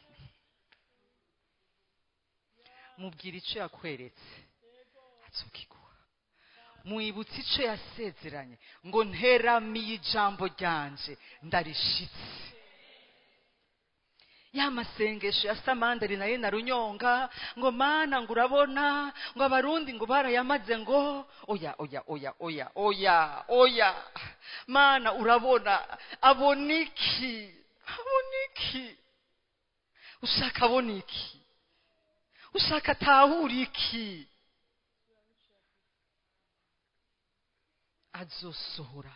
mubwira icyo yakweretse azokiguha, mwibutse icyo yasezeranye ngo nteramiye ijambo ryanje ndarishitse. Ya masengesho ya Samandari naye na Runyonga ngo mana ngo urabona ngo abarundi ngo barayamaze ngo oya oya oya oya oya oya, mana urabona aboniki aboniki, ushaka aboniki Ushaka atahura iki? Azosohora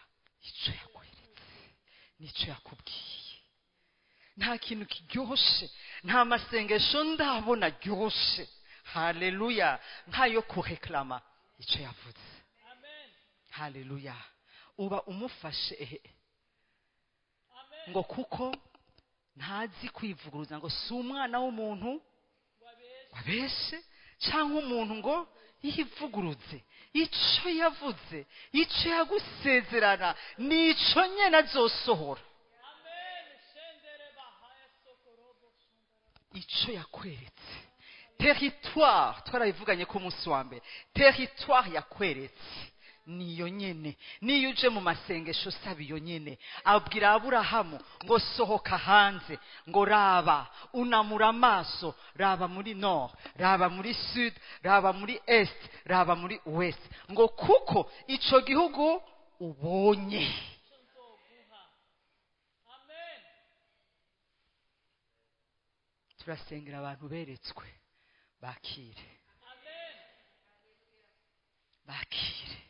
icyo yakweretse n'icyo yakubwiye. Nta kintu kiryoshe, nta masengesho ndabona aryoshe, haleluya, nkayo kureklama icyo yavuze. Haleluya. Uba umufashe ehe ngo kuko ntazi kwivuguruza, ngo si umwana w'umuntu wabeshe cyangwa umuntu ngo yivuguruze. Icyo yavuze, icyo yagusezerana, nico nyene azosohora. Icyo yakweretse, territoire twarabivuganye ko umunsi wa mbere, territoire yakweretse niyo nyene. Niyo uje mu masengesho saba iyo nyene. Abwira Aburahamu ngo sohoka hanze, ngo raba, unamura amaso, raba muri nord, raba muri sud, raba muri est, raba muri ouest, ngo kuko ico gihugu ubonye. Turasengera abantu beretswe bakire, bakire.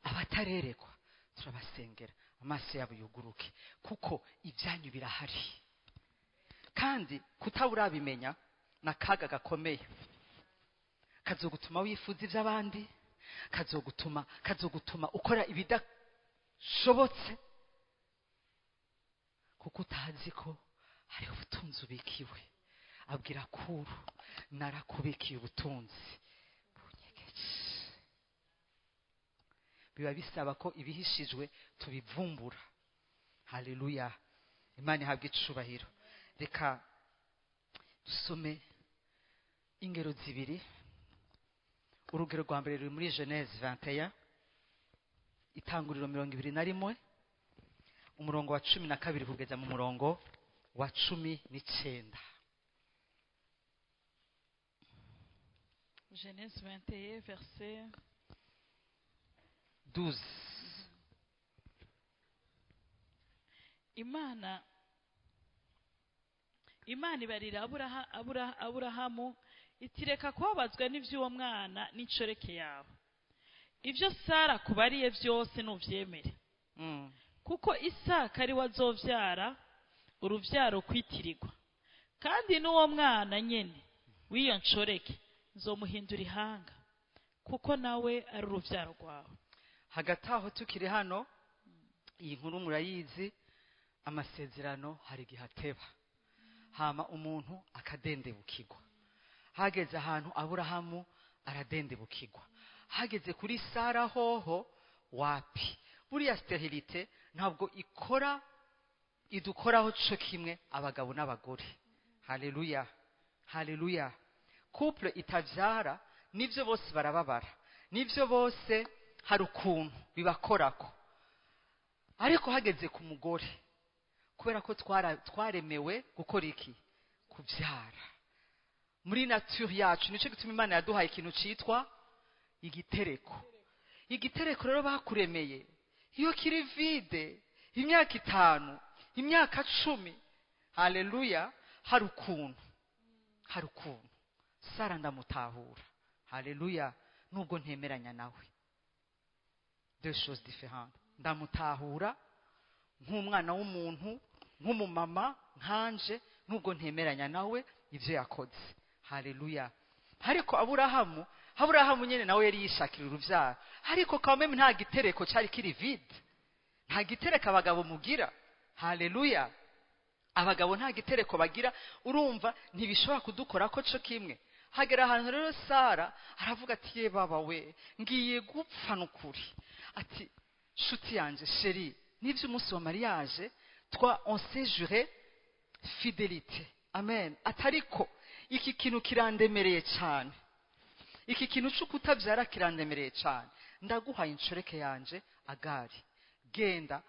Abatarerekwa turabasengera amaso yabo yuguruke, kuko ibyanyu birahari. Kandi kutaburabimenya nakaga gakomeye kazogutuma wifuza iby'abandi, kazogutuma ukora ibidashobotse, kuko utazi ko hari ubutunzi ubikiwe. Abwira Kuru, narakubikiye ubutunzi bunyegeje. Biba bisaba ko ibihishijwe tubivumbura. Haleluya, Imana ihabwe icubahiro. Reka dusome ingero zibiri. Urugero rwa mbere ruri muri Genèse 21, itanguriro 21, umurongo wa 12 kugeza mu murongo wa 19. Genèse 21 verset 12. Imana ibarira Aburahamu itireka kubabazwa n'ivy'uwo mwana n'inshoreke yawe. Ivyo Sara kubariye vyose nuvyemere. Kuko Isaka ari we azovyara uruvyaro kwitirirwa. Kandi n'uwo mwana nyene w'iyo nshoreke nzomuhindura ihanga, kuko nawe ari uruvyaro rwawe. Hagati aho tukiri hano, iyi nkuru murayizi, amasezerano hari igihe ateba, hama umuntu akadendebukirwa. Hageze ahantu Aburahamu aradendebukirwa, hageze kuri Sara hoho wapi. Buriya sterilite ntabwo ikora idukoraho co kimwe abagabo n'abagore. Haleluya, haleluya. Couple itavyara nivyo bose barababara, nivyo bose hari ukuntu bibakorako. Ariko hageze ku mugore, kubera ko twaremewe gukora iki? Kuvyara. Muri nature yacu nico gituma Imana yaduhaye ikintu citwa igitereko. Igitereko rero bakuremeye iyo kiri vide imyaka 5, imyaka 10, haleluya, hari ukuntu, hari ukuntu. Sara ndamutahura, haleluya, nubwo ntemeranya nawe. Deux choses différentes. Ndamutahura nk'umwana w'umuntu, nk'umumama nkanje, nubwo ntemeranya nawe ivyo yakoze. Haleluya. Ariko Aburahamu nyene nawe yari yishakira uruvyaro, ariko quand même nta gitereko cari kiri vide. Nta gitereko abagabo mugira. Haleluya. Abagabo nta gitereko bagira, urumva ntibishobora kudukora ko co kimwe. Hagera ahantu rero Sara aravuga ati ye baba we, ngiye gupfa nukuri. Ati shuti yanje chérie, nivyo umunsi wa mariage twa on s'est juré fidélité. Amen. Atariko iki kintu kirandemereye cyane, iki kintu cyo kutavyara kirandemereye cyane. Ndaguhaye inshoreke yanje Agari, genda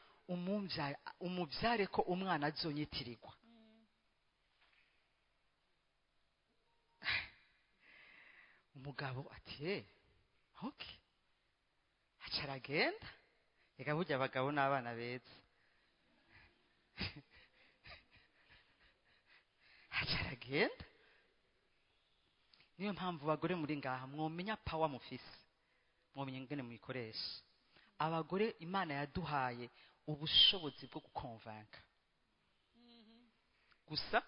umuvyare ko umwana azonyitirirwa. Umugabo ati okay, acaragenda. Ega burya abagabo n'abana beza. Acaragenda. Niyo mpamvu bagore muri ngaha mwomenya power mufise, mwomenya ingene muyikoresha. Abagore Imana yaduhaye ubushobozi bwo gukonvanka. Gusa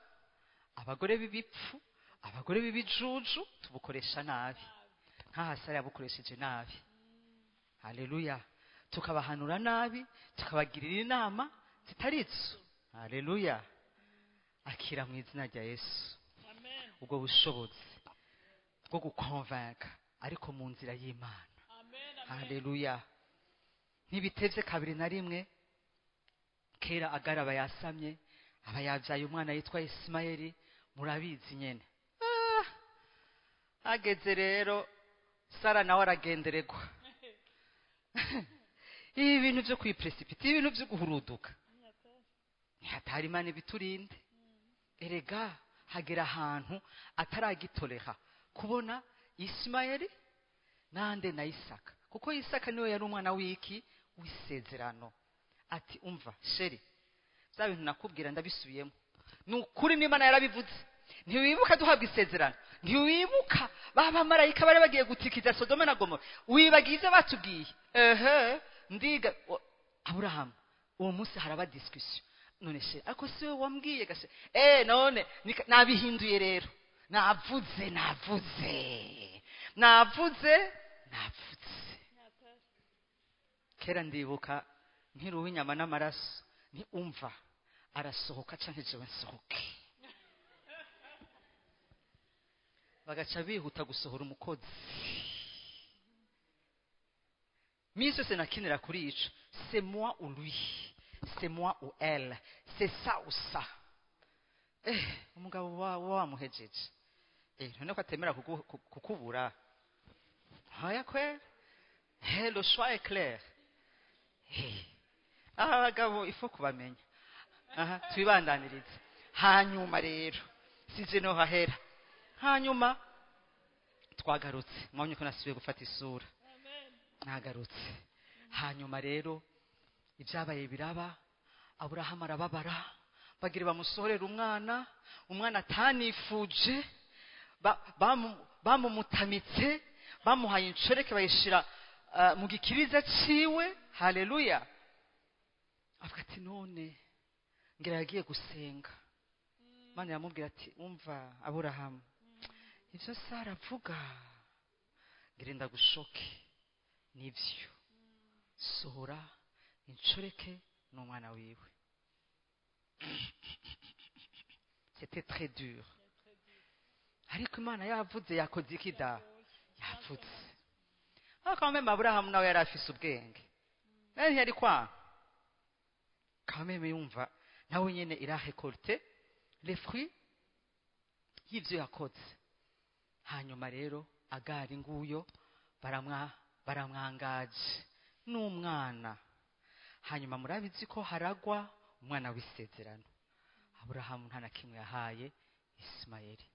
abagore b'ibipfu, abagore b'ibijuju tubukoresha nabi, nk'aha Sara yabukoresheje nabi. Haleluya. Tukabahanura nabi, tukabagirira inama zitari izo. Haleluya. Akira mu izina rya Yesu ubwo bushobozi bwo gukonvanka, ariko mu nzira y'Imana. Haleluya. Ntibitevye kabiri na rimwe, kera Agara aba yasamye, aba yavyaye umwana yitwa Isimayeli, murabizi nyene. Ageze rero Sara nawe aragenderegwa. Ibi bintu vyo kwipresipita, ibintu vyo guhuruduka, ntihatari Imana ibiturinde. Erega hagera ahantu ataragitorera kubona Isimayeli nande na Isaka, kuko Isaka niwe yari umwana w'iki w'isezerano. Ati umva sheri, bya bintu nakubwira ndabisubiyemo, ni ukuri n'Imana yarabivuze. Ntiwibuka duhabwa isezerano, ntiwibuka ba bamarayika bari bagiye gutikiza Sodoma na Gomora, wibagiye ivyo batubwiye. Ehe, ndiga Aburahamu uwo munsi haraba discussion. None sheri, ariko si wowe wambwiye gashe? None nabihinduye rero, navuze navuze navuze navuze. Kera ndibuka nkiruwe inyama n'amaraso, nti umva arasohoka canke jewe nsohoke. Bagaca bihuta gusohora umukozi. Misi yose nakinira kuri ico, c'est moi ou lui, c'est moi ou elle, c'est ça ou ça. Umugabo wamuhejeje. None ko atemera kukubura. Haya kweli. Le choix est clair. Abagabo ifo kubamenya. Aha, twibandanirize. Hanyuma rero sije no hahera. Hanyuma twagarutse, mwabonye ko nasubiye gufata isura. Nagarutse. Hanyuma rero ibyabaye biraba, Aburahamu arababara, bagira bamusohorera umwana, umwana atanifuje, bamumutamitse, bamuhaye inshoreke bayishira mu gikiriza ciwe. Haleluya. Avuga ati none ngira yagiye gusenga. Imana yamubwira ati umva Aburahamu, ivyo Sara avuga ngira ndagushoke, nivyo, sohora inshoreke n'umwana wiwe. C'était très dur. Ariko Imana yavuze, yakoze iki da? Yavuze. Ariko même Aburahamu nawe yari afise ubwenge, nawe ntiyari kwanga. Quand même yumva nawe nyene ira récolter les fruits y'ivyo yakoze. Hanyuma rero Agari nguyo baramwangaje n'umwana. Hanyuma murabizi ko haragwa umwana w'isezerano. Aburahamu nta na kimwe yahaye Isimayeli.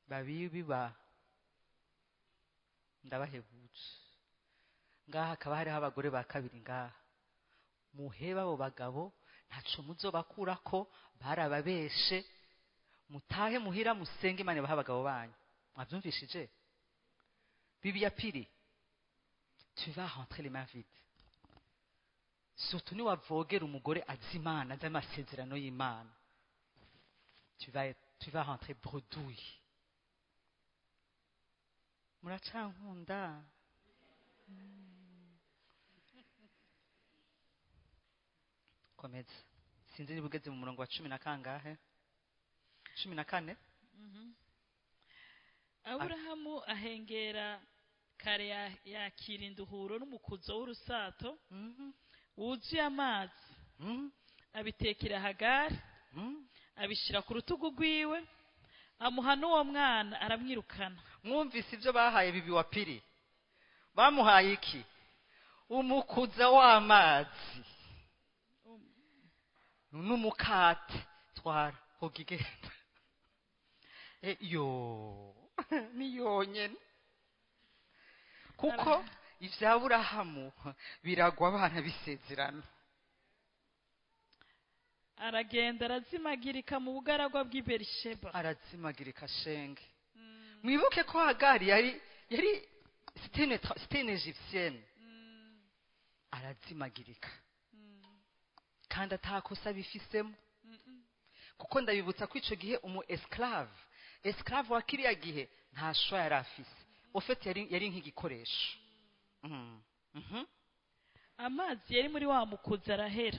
Babibi ba ndabahebuje. Ngaha hakaba hariho abagore ba kabiri ngaha. Muheba abo bagabo ntaco muzobakurako, barababeshe. Mutahe muhira musenge Imana ibahe abagabo banyu. Mwavyumvishije? Bibi ya pili, tu vas rentrer les mains vides. Surtout ni wavogera umugore azi Imana, azi amasezerano y'Imana, tu vas rentrer bredouille. Muracankunda? Komeza. Sinzi niba ugeze mu murongo wa 10 na kangahe? 14. Aburahamu ahengera kare yakira induhuro n'umukuzo w'urusato wuzuye amazi, abitekera Hagari, abishira ku rutugu rwiwe, amuha n'uwo mwana aramwirukana. Mwumvise ibyo bahaye bibi wa pili? Bamuhaye iki? Umukuza w'amazi n'umukate. Twara hogigenda. Yo ni yonyene, kuko ivya Aburahamu biragwa abana bisezerano. Aragenda arazimagirika mu bugaragwa bw'i Berisheba. Arazimagirika shenge. Mwibuke ko Hagari yari c'était une égyptienne. Arazimagirika kandi atakosa bifisemo, kuko ndabibutsa ko ico gihe umu esclave wa kiriya gihe nta shwa yari afise. Au fait yari nk'igikoresho. Amazi yari muri wa mukuzi arahera.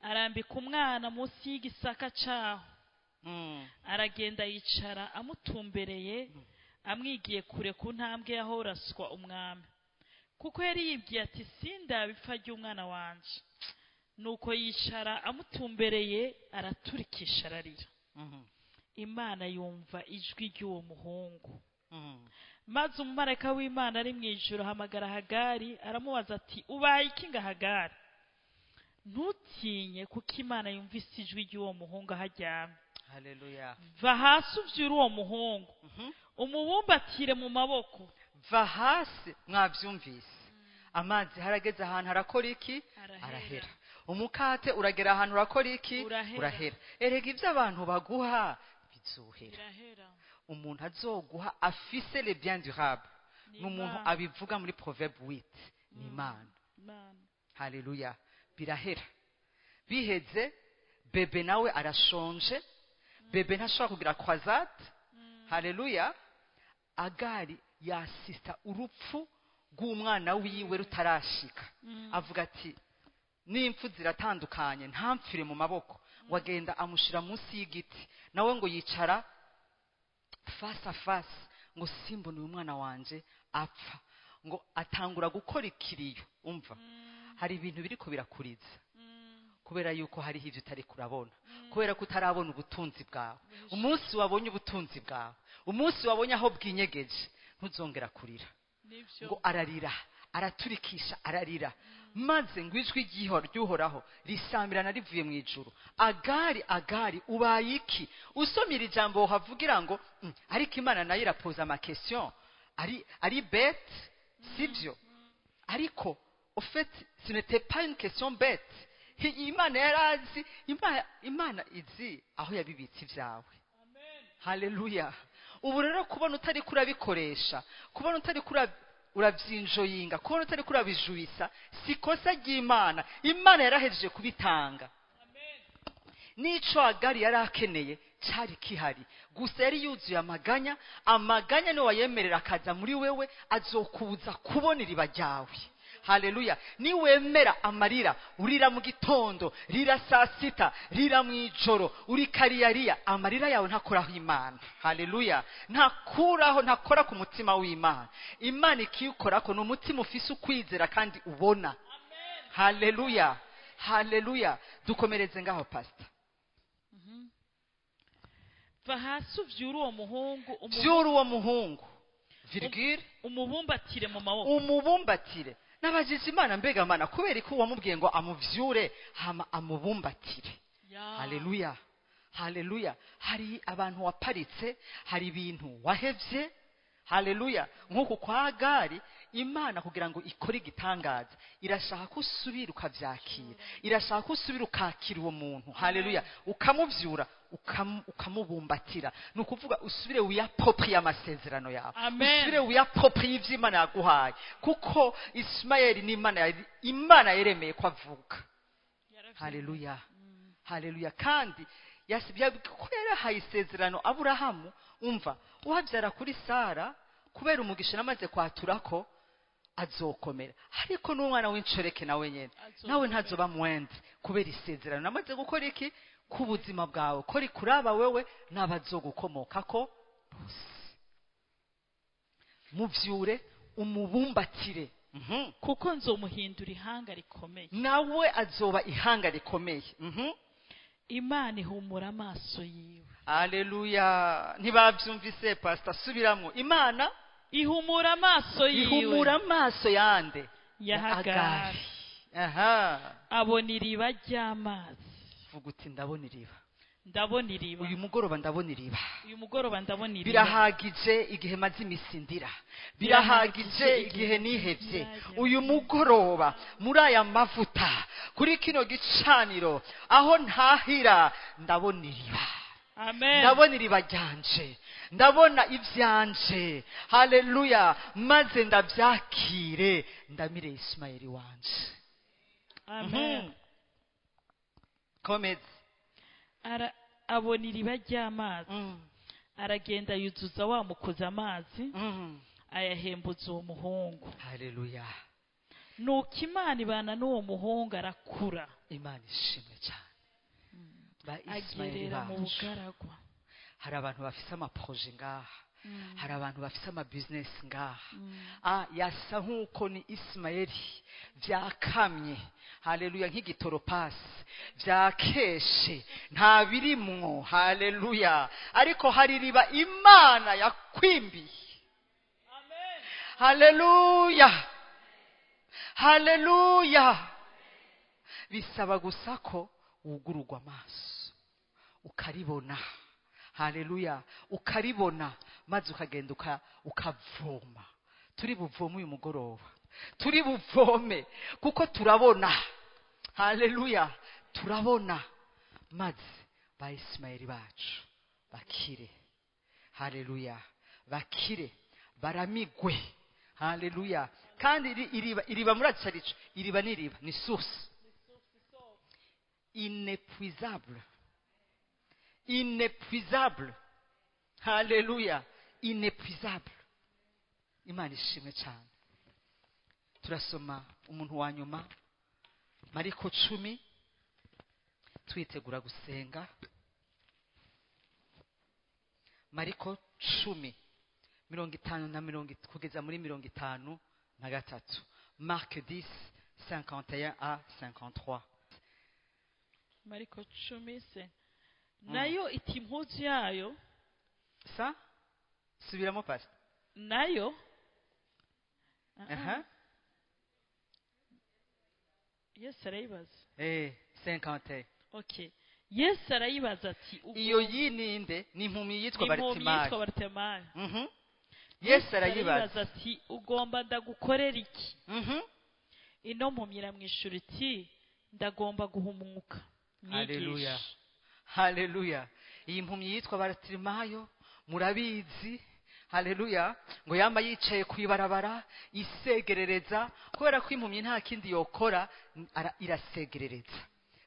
Arambika umwana munsi y'igisaka caho. Aragenda yicara amutumbereye, amwigiye kure ku ntambwe yahoraswa umwami, kuko yari yibwiye ati sindaba ipfa ry'umwana wanje. Nuko yicara amutumbereye, araturikisha ararira. Imana yumva ijwi ry'uwo muhungu. Maze umumarayika w'Imana ari mu ijuru ahamagara Hagari, aramubaza ati ubaye iki nga Hagari? Ntutinye, kuko Imana yumvise ijwi ry'uwo muhungu aho aryamye. Haleluya. Va hasi uvyure uwo muhungu, umubumbatire mu maboko. Va hasi. Mwavyumvise, amazi harageze ahantu harakora iki? Arahera. Umukate uragera ahantu urakora iki? Urahera. Erega ivyo abantu baguha bizohera. Umuntu azoguha afise les biens durables n'umuntu abivuga muri Proverbe 8 ni Imana. Haleluya. Birahera. Biheze, bebe nawe arashonje, bebe ntashobora kugira croisade. Haleluya. Agari yasista urupfu rw'umwana wiwe rutarashika. Avuga ati n'impfu ziratandukanye, ntamfire mu maboko. Ngo agenda amushira munsi y'igiti, nawe ngo yicara face à face, ngo simbone uyu mwana wanje apfa. Ngo atangura gukora ikiriyo. Umva, hari ibintu biriko birakuriza kubera yuko hariho ivyo utari kurabona, kubera ko utarabona ubutunzi bwawe. Umunsi wabonye ubutunzi bwawe, umunsi wabonye aho bwinyegeje, ntuzongera kurira. Ngo ararira, araturikisha ararira, maze ngo ijwi ry'Uhoraho risamirana rivuye mu ijuru. Agari, Agari, ubaye iki? Usomye iri jambo havugira ngo ariko Imana nayo irapoza ama question ari bête, sivyo? Ariko au fait ce n'était pas une question bête. Imana yarazi, Imana izi aho yabibitse ibyawe. Haleluya. Ubu rero kubona utari kurabikoresha, kubona utari urabyinjoyinga, kubona utari kurabijuisa, si kosa ry'Imana. Imana yarahejeje kubitanga. Nico Agari yari akeneye cari kihari, gusa yari yuzuye amaganya. Amaganya niwe wayemerera akaza muri wewe, azokubuza kubona iriba ryawe. Haleluya. Niwemera amarira, urira mu gitondo, rira saa sita, rira mu ijoro, uri kariyariya, amarira yawe ntakoraho Imana. Haleluya. Ntakuraho, ntakora ku mutima w'Imana. Imana ikiukorako ni umutima ufise ukwizera kandi ubona. Haleluya. Haleluya. Dukomereze ngaho pastor. Va hasi uvyure uwo muhungu, vyure uwo muhungu, virgule, umubumbatire mu maboko. Umubumbatire. Nabajije Imana, mbega Mana, kubera ko wamubwiye ngo amuvyure hama amubumbatire. Haleluya. Haleluya. Hari abantu waparitse, hari ibintu wahevye. Haleluya. Nk'uku kwa Agari, Imana kugira ngo ikore igitangaza, irashaka ko usubira ukavyakira, irashaka ko usubira ukakira uwo muntu. Haleluya. Ukamuvyura, ukamubumbatira. Ni ukuvuga usubire wiyapopriye amasezerano yawe, usubire wiyapopriye ivyo Imana yaguhaye, kuko Ismaeli ni Imana yeremeye ko avuka. Haleluya. Haleluya. Kandi ko yarahaye isezerano Aburahamu, umva uhabyara kuri Sara, kubera umugisha namaze kwaturako azokomera, ariko n'umwana w'inshoreke nawe nyene nawe ntazoba mwende, kubera isezerano namaze gukora iki ku buzima bwawe, ko rikuraba wewe n'abazogukomokako bose. Muvyure umubumbatire, kuko nzomuhindura ihanga rikomeye, nawe azoba ihanga rikomeye. Imana ihumura amaso yiwe. Haleluya. Ntibavyumvise pastor, subiramo. Imana ihumura amaso yiwe. Ihumura amaso yande? Ya Hagari. Aha. Abona iriba ry'amazi. Vuga uti ndabona iriba. Ndabona iriba. Uyu mugoroba ndabona iriba. Uyu mugoroba ndabona iriba. Birahagije igihe maze imisindira. Birahagije igihe nihevye. Uyu mugoroba muri aya mavuta, Kuri kino gicaniro aho ntahira ndabona iriba. Amen. Ndabona iriba ryanje, ndabona ivyanje. Haleluya. Maze ndavyakire, ndamire Ismaeli wanje. Amen. Komeza. Abona iriba ry'amazi, aragenda yuzuza wa mukozi amazi, ayahembuza uwo muhungu. Haleluya. Nuko Imana ibana n'uwo muhungu, arakura, Imana ishimwe cyane. Ba Ismaeli agerera mu bacu. bugaragwa. Hari abantu bafise ama projets ngaha, hari abantu bafise ama business ngaha. Yasa nk'uko ni Ismaeli, vyakamye, haleluya, nk'igitoropasi vyakeshe, nta birimwo. Haleluya. Ariko hari iriba Imana yakwimbiye. Haleluya, haleluya. Bisaba gusa ko wugururwa amaso ukaribona. Haleluya. Ukaribona maze ukagenda ukavoma. Turi buvome uyu mugoroba, turi buvome kuko turabona. Haleluya. Turabona, maze ba Ismaeli bacu bakire. Haleluya. Bakire, baramigwe. Haleluya. Kandi iriba, iriba murazi iriba ni iriba, ni source inépuisable, inépuisable. Haleluya, inépuisable. Imana ishimwe cyane. Turasoma umuntu wa nyuma, Mariko 10, twitegura gusenga. Mariko 10, 50 na mirongo kugeza muri 53. Marc 10, 51 à 53. Mariko 10 se nayo ita impuzu yayo. Sa subiramo, pastor. Nayo. Aha. Yesu arayibaza. 51. Okay, Yesu arayibaza ati: Iyo yininde ni impumyi yitwa Impumyi Bartimayo. yitwa Bartimayo. Yesu arayibaza ati: "Ugomba ndagukorera iki?" Ino mpumyi iramwishura iti: "Ndagomba guhumuka." Haleluya. Mwigisha. Haleluya. Iyi mpumyi yitwa Bartimayo murabizi. Haleluya. Ngo yama yicaye ku ibarabara isegerereza, kubera ko impumyi nta kindi yokora, irasegerereza.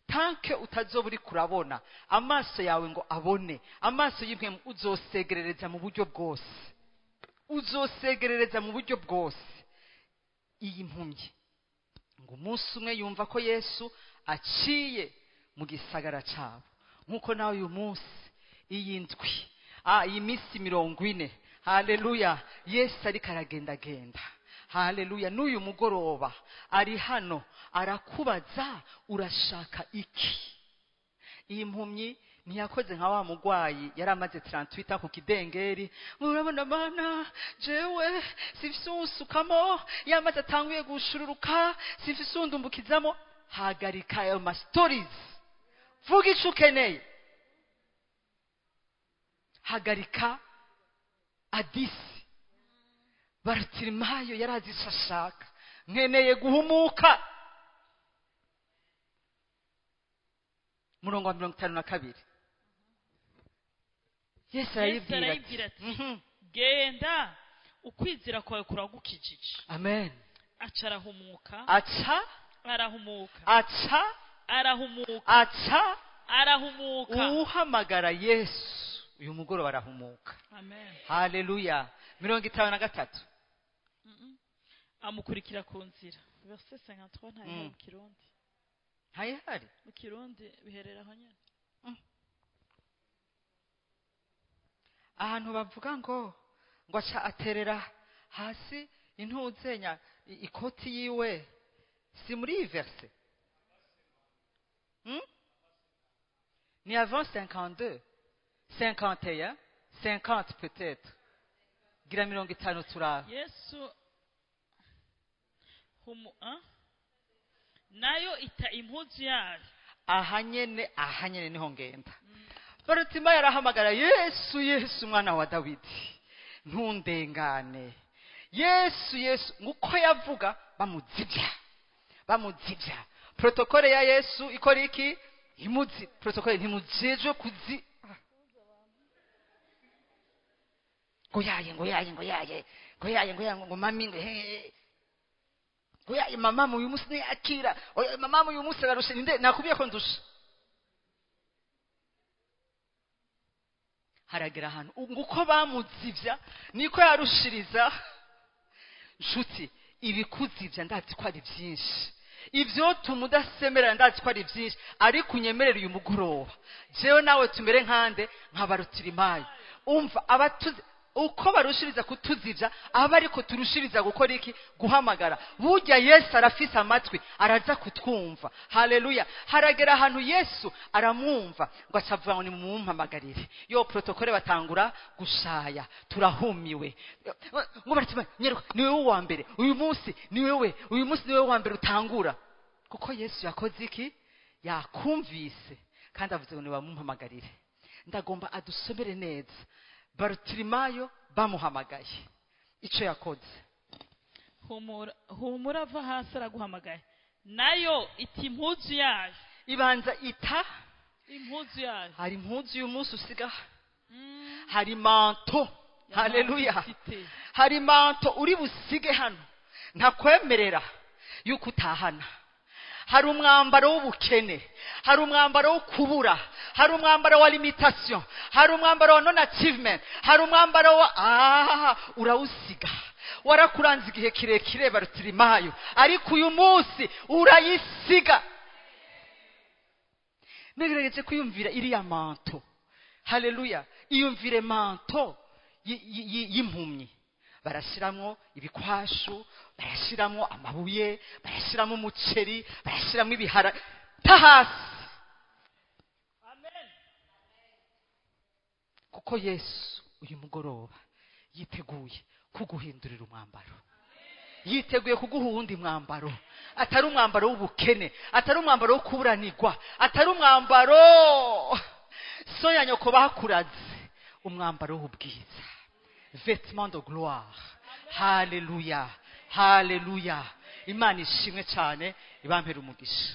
Tant que utazoba uri kurabona, amaso yawe ngo abone, amaso y'impwemu, uzosegerereza mu buryo bwose, uzosegerereza mu buryo bwose. Iyi mpumyi ngo umunsi umwe yumva ko Yesu aciye mu gisagara cyabo, nk'uko nawe uyu munsi, iyi ndwi, iyi minsi 40, haleluya, Yesu ariko aragendagenda. Haleluya. N'uyu mugoroba ari hano, arakubaza: "Urashaka iki?" Iyi mpumyi ntiyakoze nka wa mugwayi yari amaze 38 ku kidengeri: "Murabona Mana, jewe sifise uwunsukamo yamaze atanguye gushururuka, sifise uwundumbukizamo." Hagarika ayo ma stories, vuga ico ukeneye. Hagarika adisi. Barutirimayo yarazi ico ashaka: "Nkeneye guhumuka." Murongo wa 52, Yesu Yesu arayibwira arayibwira ati: ati: "Genda, ukwizera kwawe kuragukijije." Amen. Aca arahumuka. Aca Arahumuka. Aca Arahumuka. Aca Arahumuka. Uhamagara Yesu uyu mugoroba arahumuka. Amen. Haleluya. 53. Amukurikira ku nzira. Verset 53 ntayihari. Mu Kirundi. Ntayihari. Mu Kirundi biherera aho nyene. Ahantu bavuga ngo aca aterera hasi intuzenya ikoti yiwe, si muri iyi verset? Ni avant 52, 51, 50 peut-être. Gira 50 turaba. Yesu humu ah? Nayo ita impuzu yayo. Aha nyene, aha nyene niho ngenda. Barutima yarahamagara: "Yesu, Yesu, mwana wa Dawidi, ntundengane. Yesu, Yesu." Nguko yavuga, bamuzibya, bamuzibya, Protokole ya Yesu ikora iki? Imuzi protokole ntimujejwe kuzi ngo yaye ngo yaye ngo yaye ngo yaye ngo yaye ngo mami ngo he ngo yaye mama uyu munsi ntiyakira, mama uyu munsi ararusha, ninde nakubwiye ko ndusha. Haragera ahantu nguko bamuzivya niko yarushiriza. Nshuti, ibikuzivya ndazi ko ari byinshi, ibyo tumudasemera ndazi ko ari byinshi, ariko unyemerera uyu mugoroba jewe nawe tumere nkande nkabarutirimayo. Umva abatuzi uko barushiriza kutuzivya, aba ariko turushiriza gukora iki? Guhamagara. Burya Yesu arafise amatwi, araza kutwumva. Haleluya. Haragera ahantu Yesu aramwumva ngo acavuga ngo nimumpamagarire. Yo protokole batangura gushaya, turahumiwe. Ngo baratima nyeruka, ni wewe wa mbere uyu munsi, ni wewe uyu munsi, ni wewe wa mbere utangura. Kuko Yesu yakoze iki? Yakumvise kandi avuze ngo nibamumpamagarire. Ndagomba adusomere neza Barutirimayo bamuhamagaye icyo yakoze. Humura ava hasi araguhamagaye, nayo iti impuzu yayo. Ibanza ita impuzu yayo. Hari impuzu y'umunsi usiga, hari manto. Haleluya. Hari manto uri busige hano ntakwemerera yuko utahana. Hari umwambaro w'ubukene, hari umwambaro wo kubura, hari umwambaro wa limitation, hari umwambaro wa non achievement, hari umwambaro wa urawusiga. Warakuranze igihe kirekire Barutirimayo, ariko uyu munsi urayisiga. Nagerageje kwiyumvira iriya manto. Haleluya. Iyumvire manto y'impumyi. Barashiramwo ibikwashu, barashiramwo amabuye, barashiramwo umuceri, barashiramwo ibihara tahasi. Amen. Kuko Yesu uyu mugoroba yiteguye kuguhindurira umwambaro, yiteguye kuguha uwundi mwambaro, atari umwambaro w'ubukene, atari umwambaro wo kuburanirwa, atari umwambaro so ya nyoko bakuraze, umwambaro w'ubwiza, vêtement de gloire. Haleluya, haleluya. Imana ishimwe cyane, ibampera umugisha.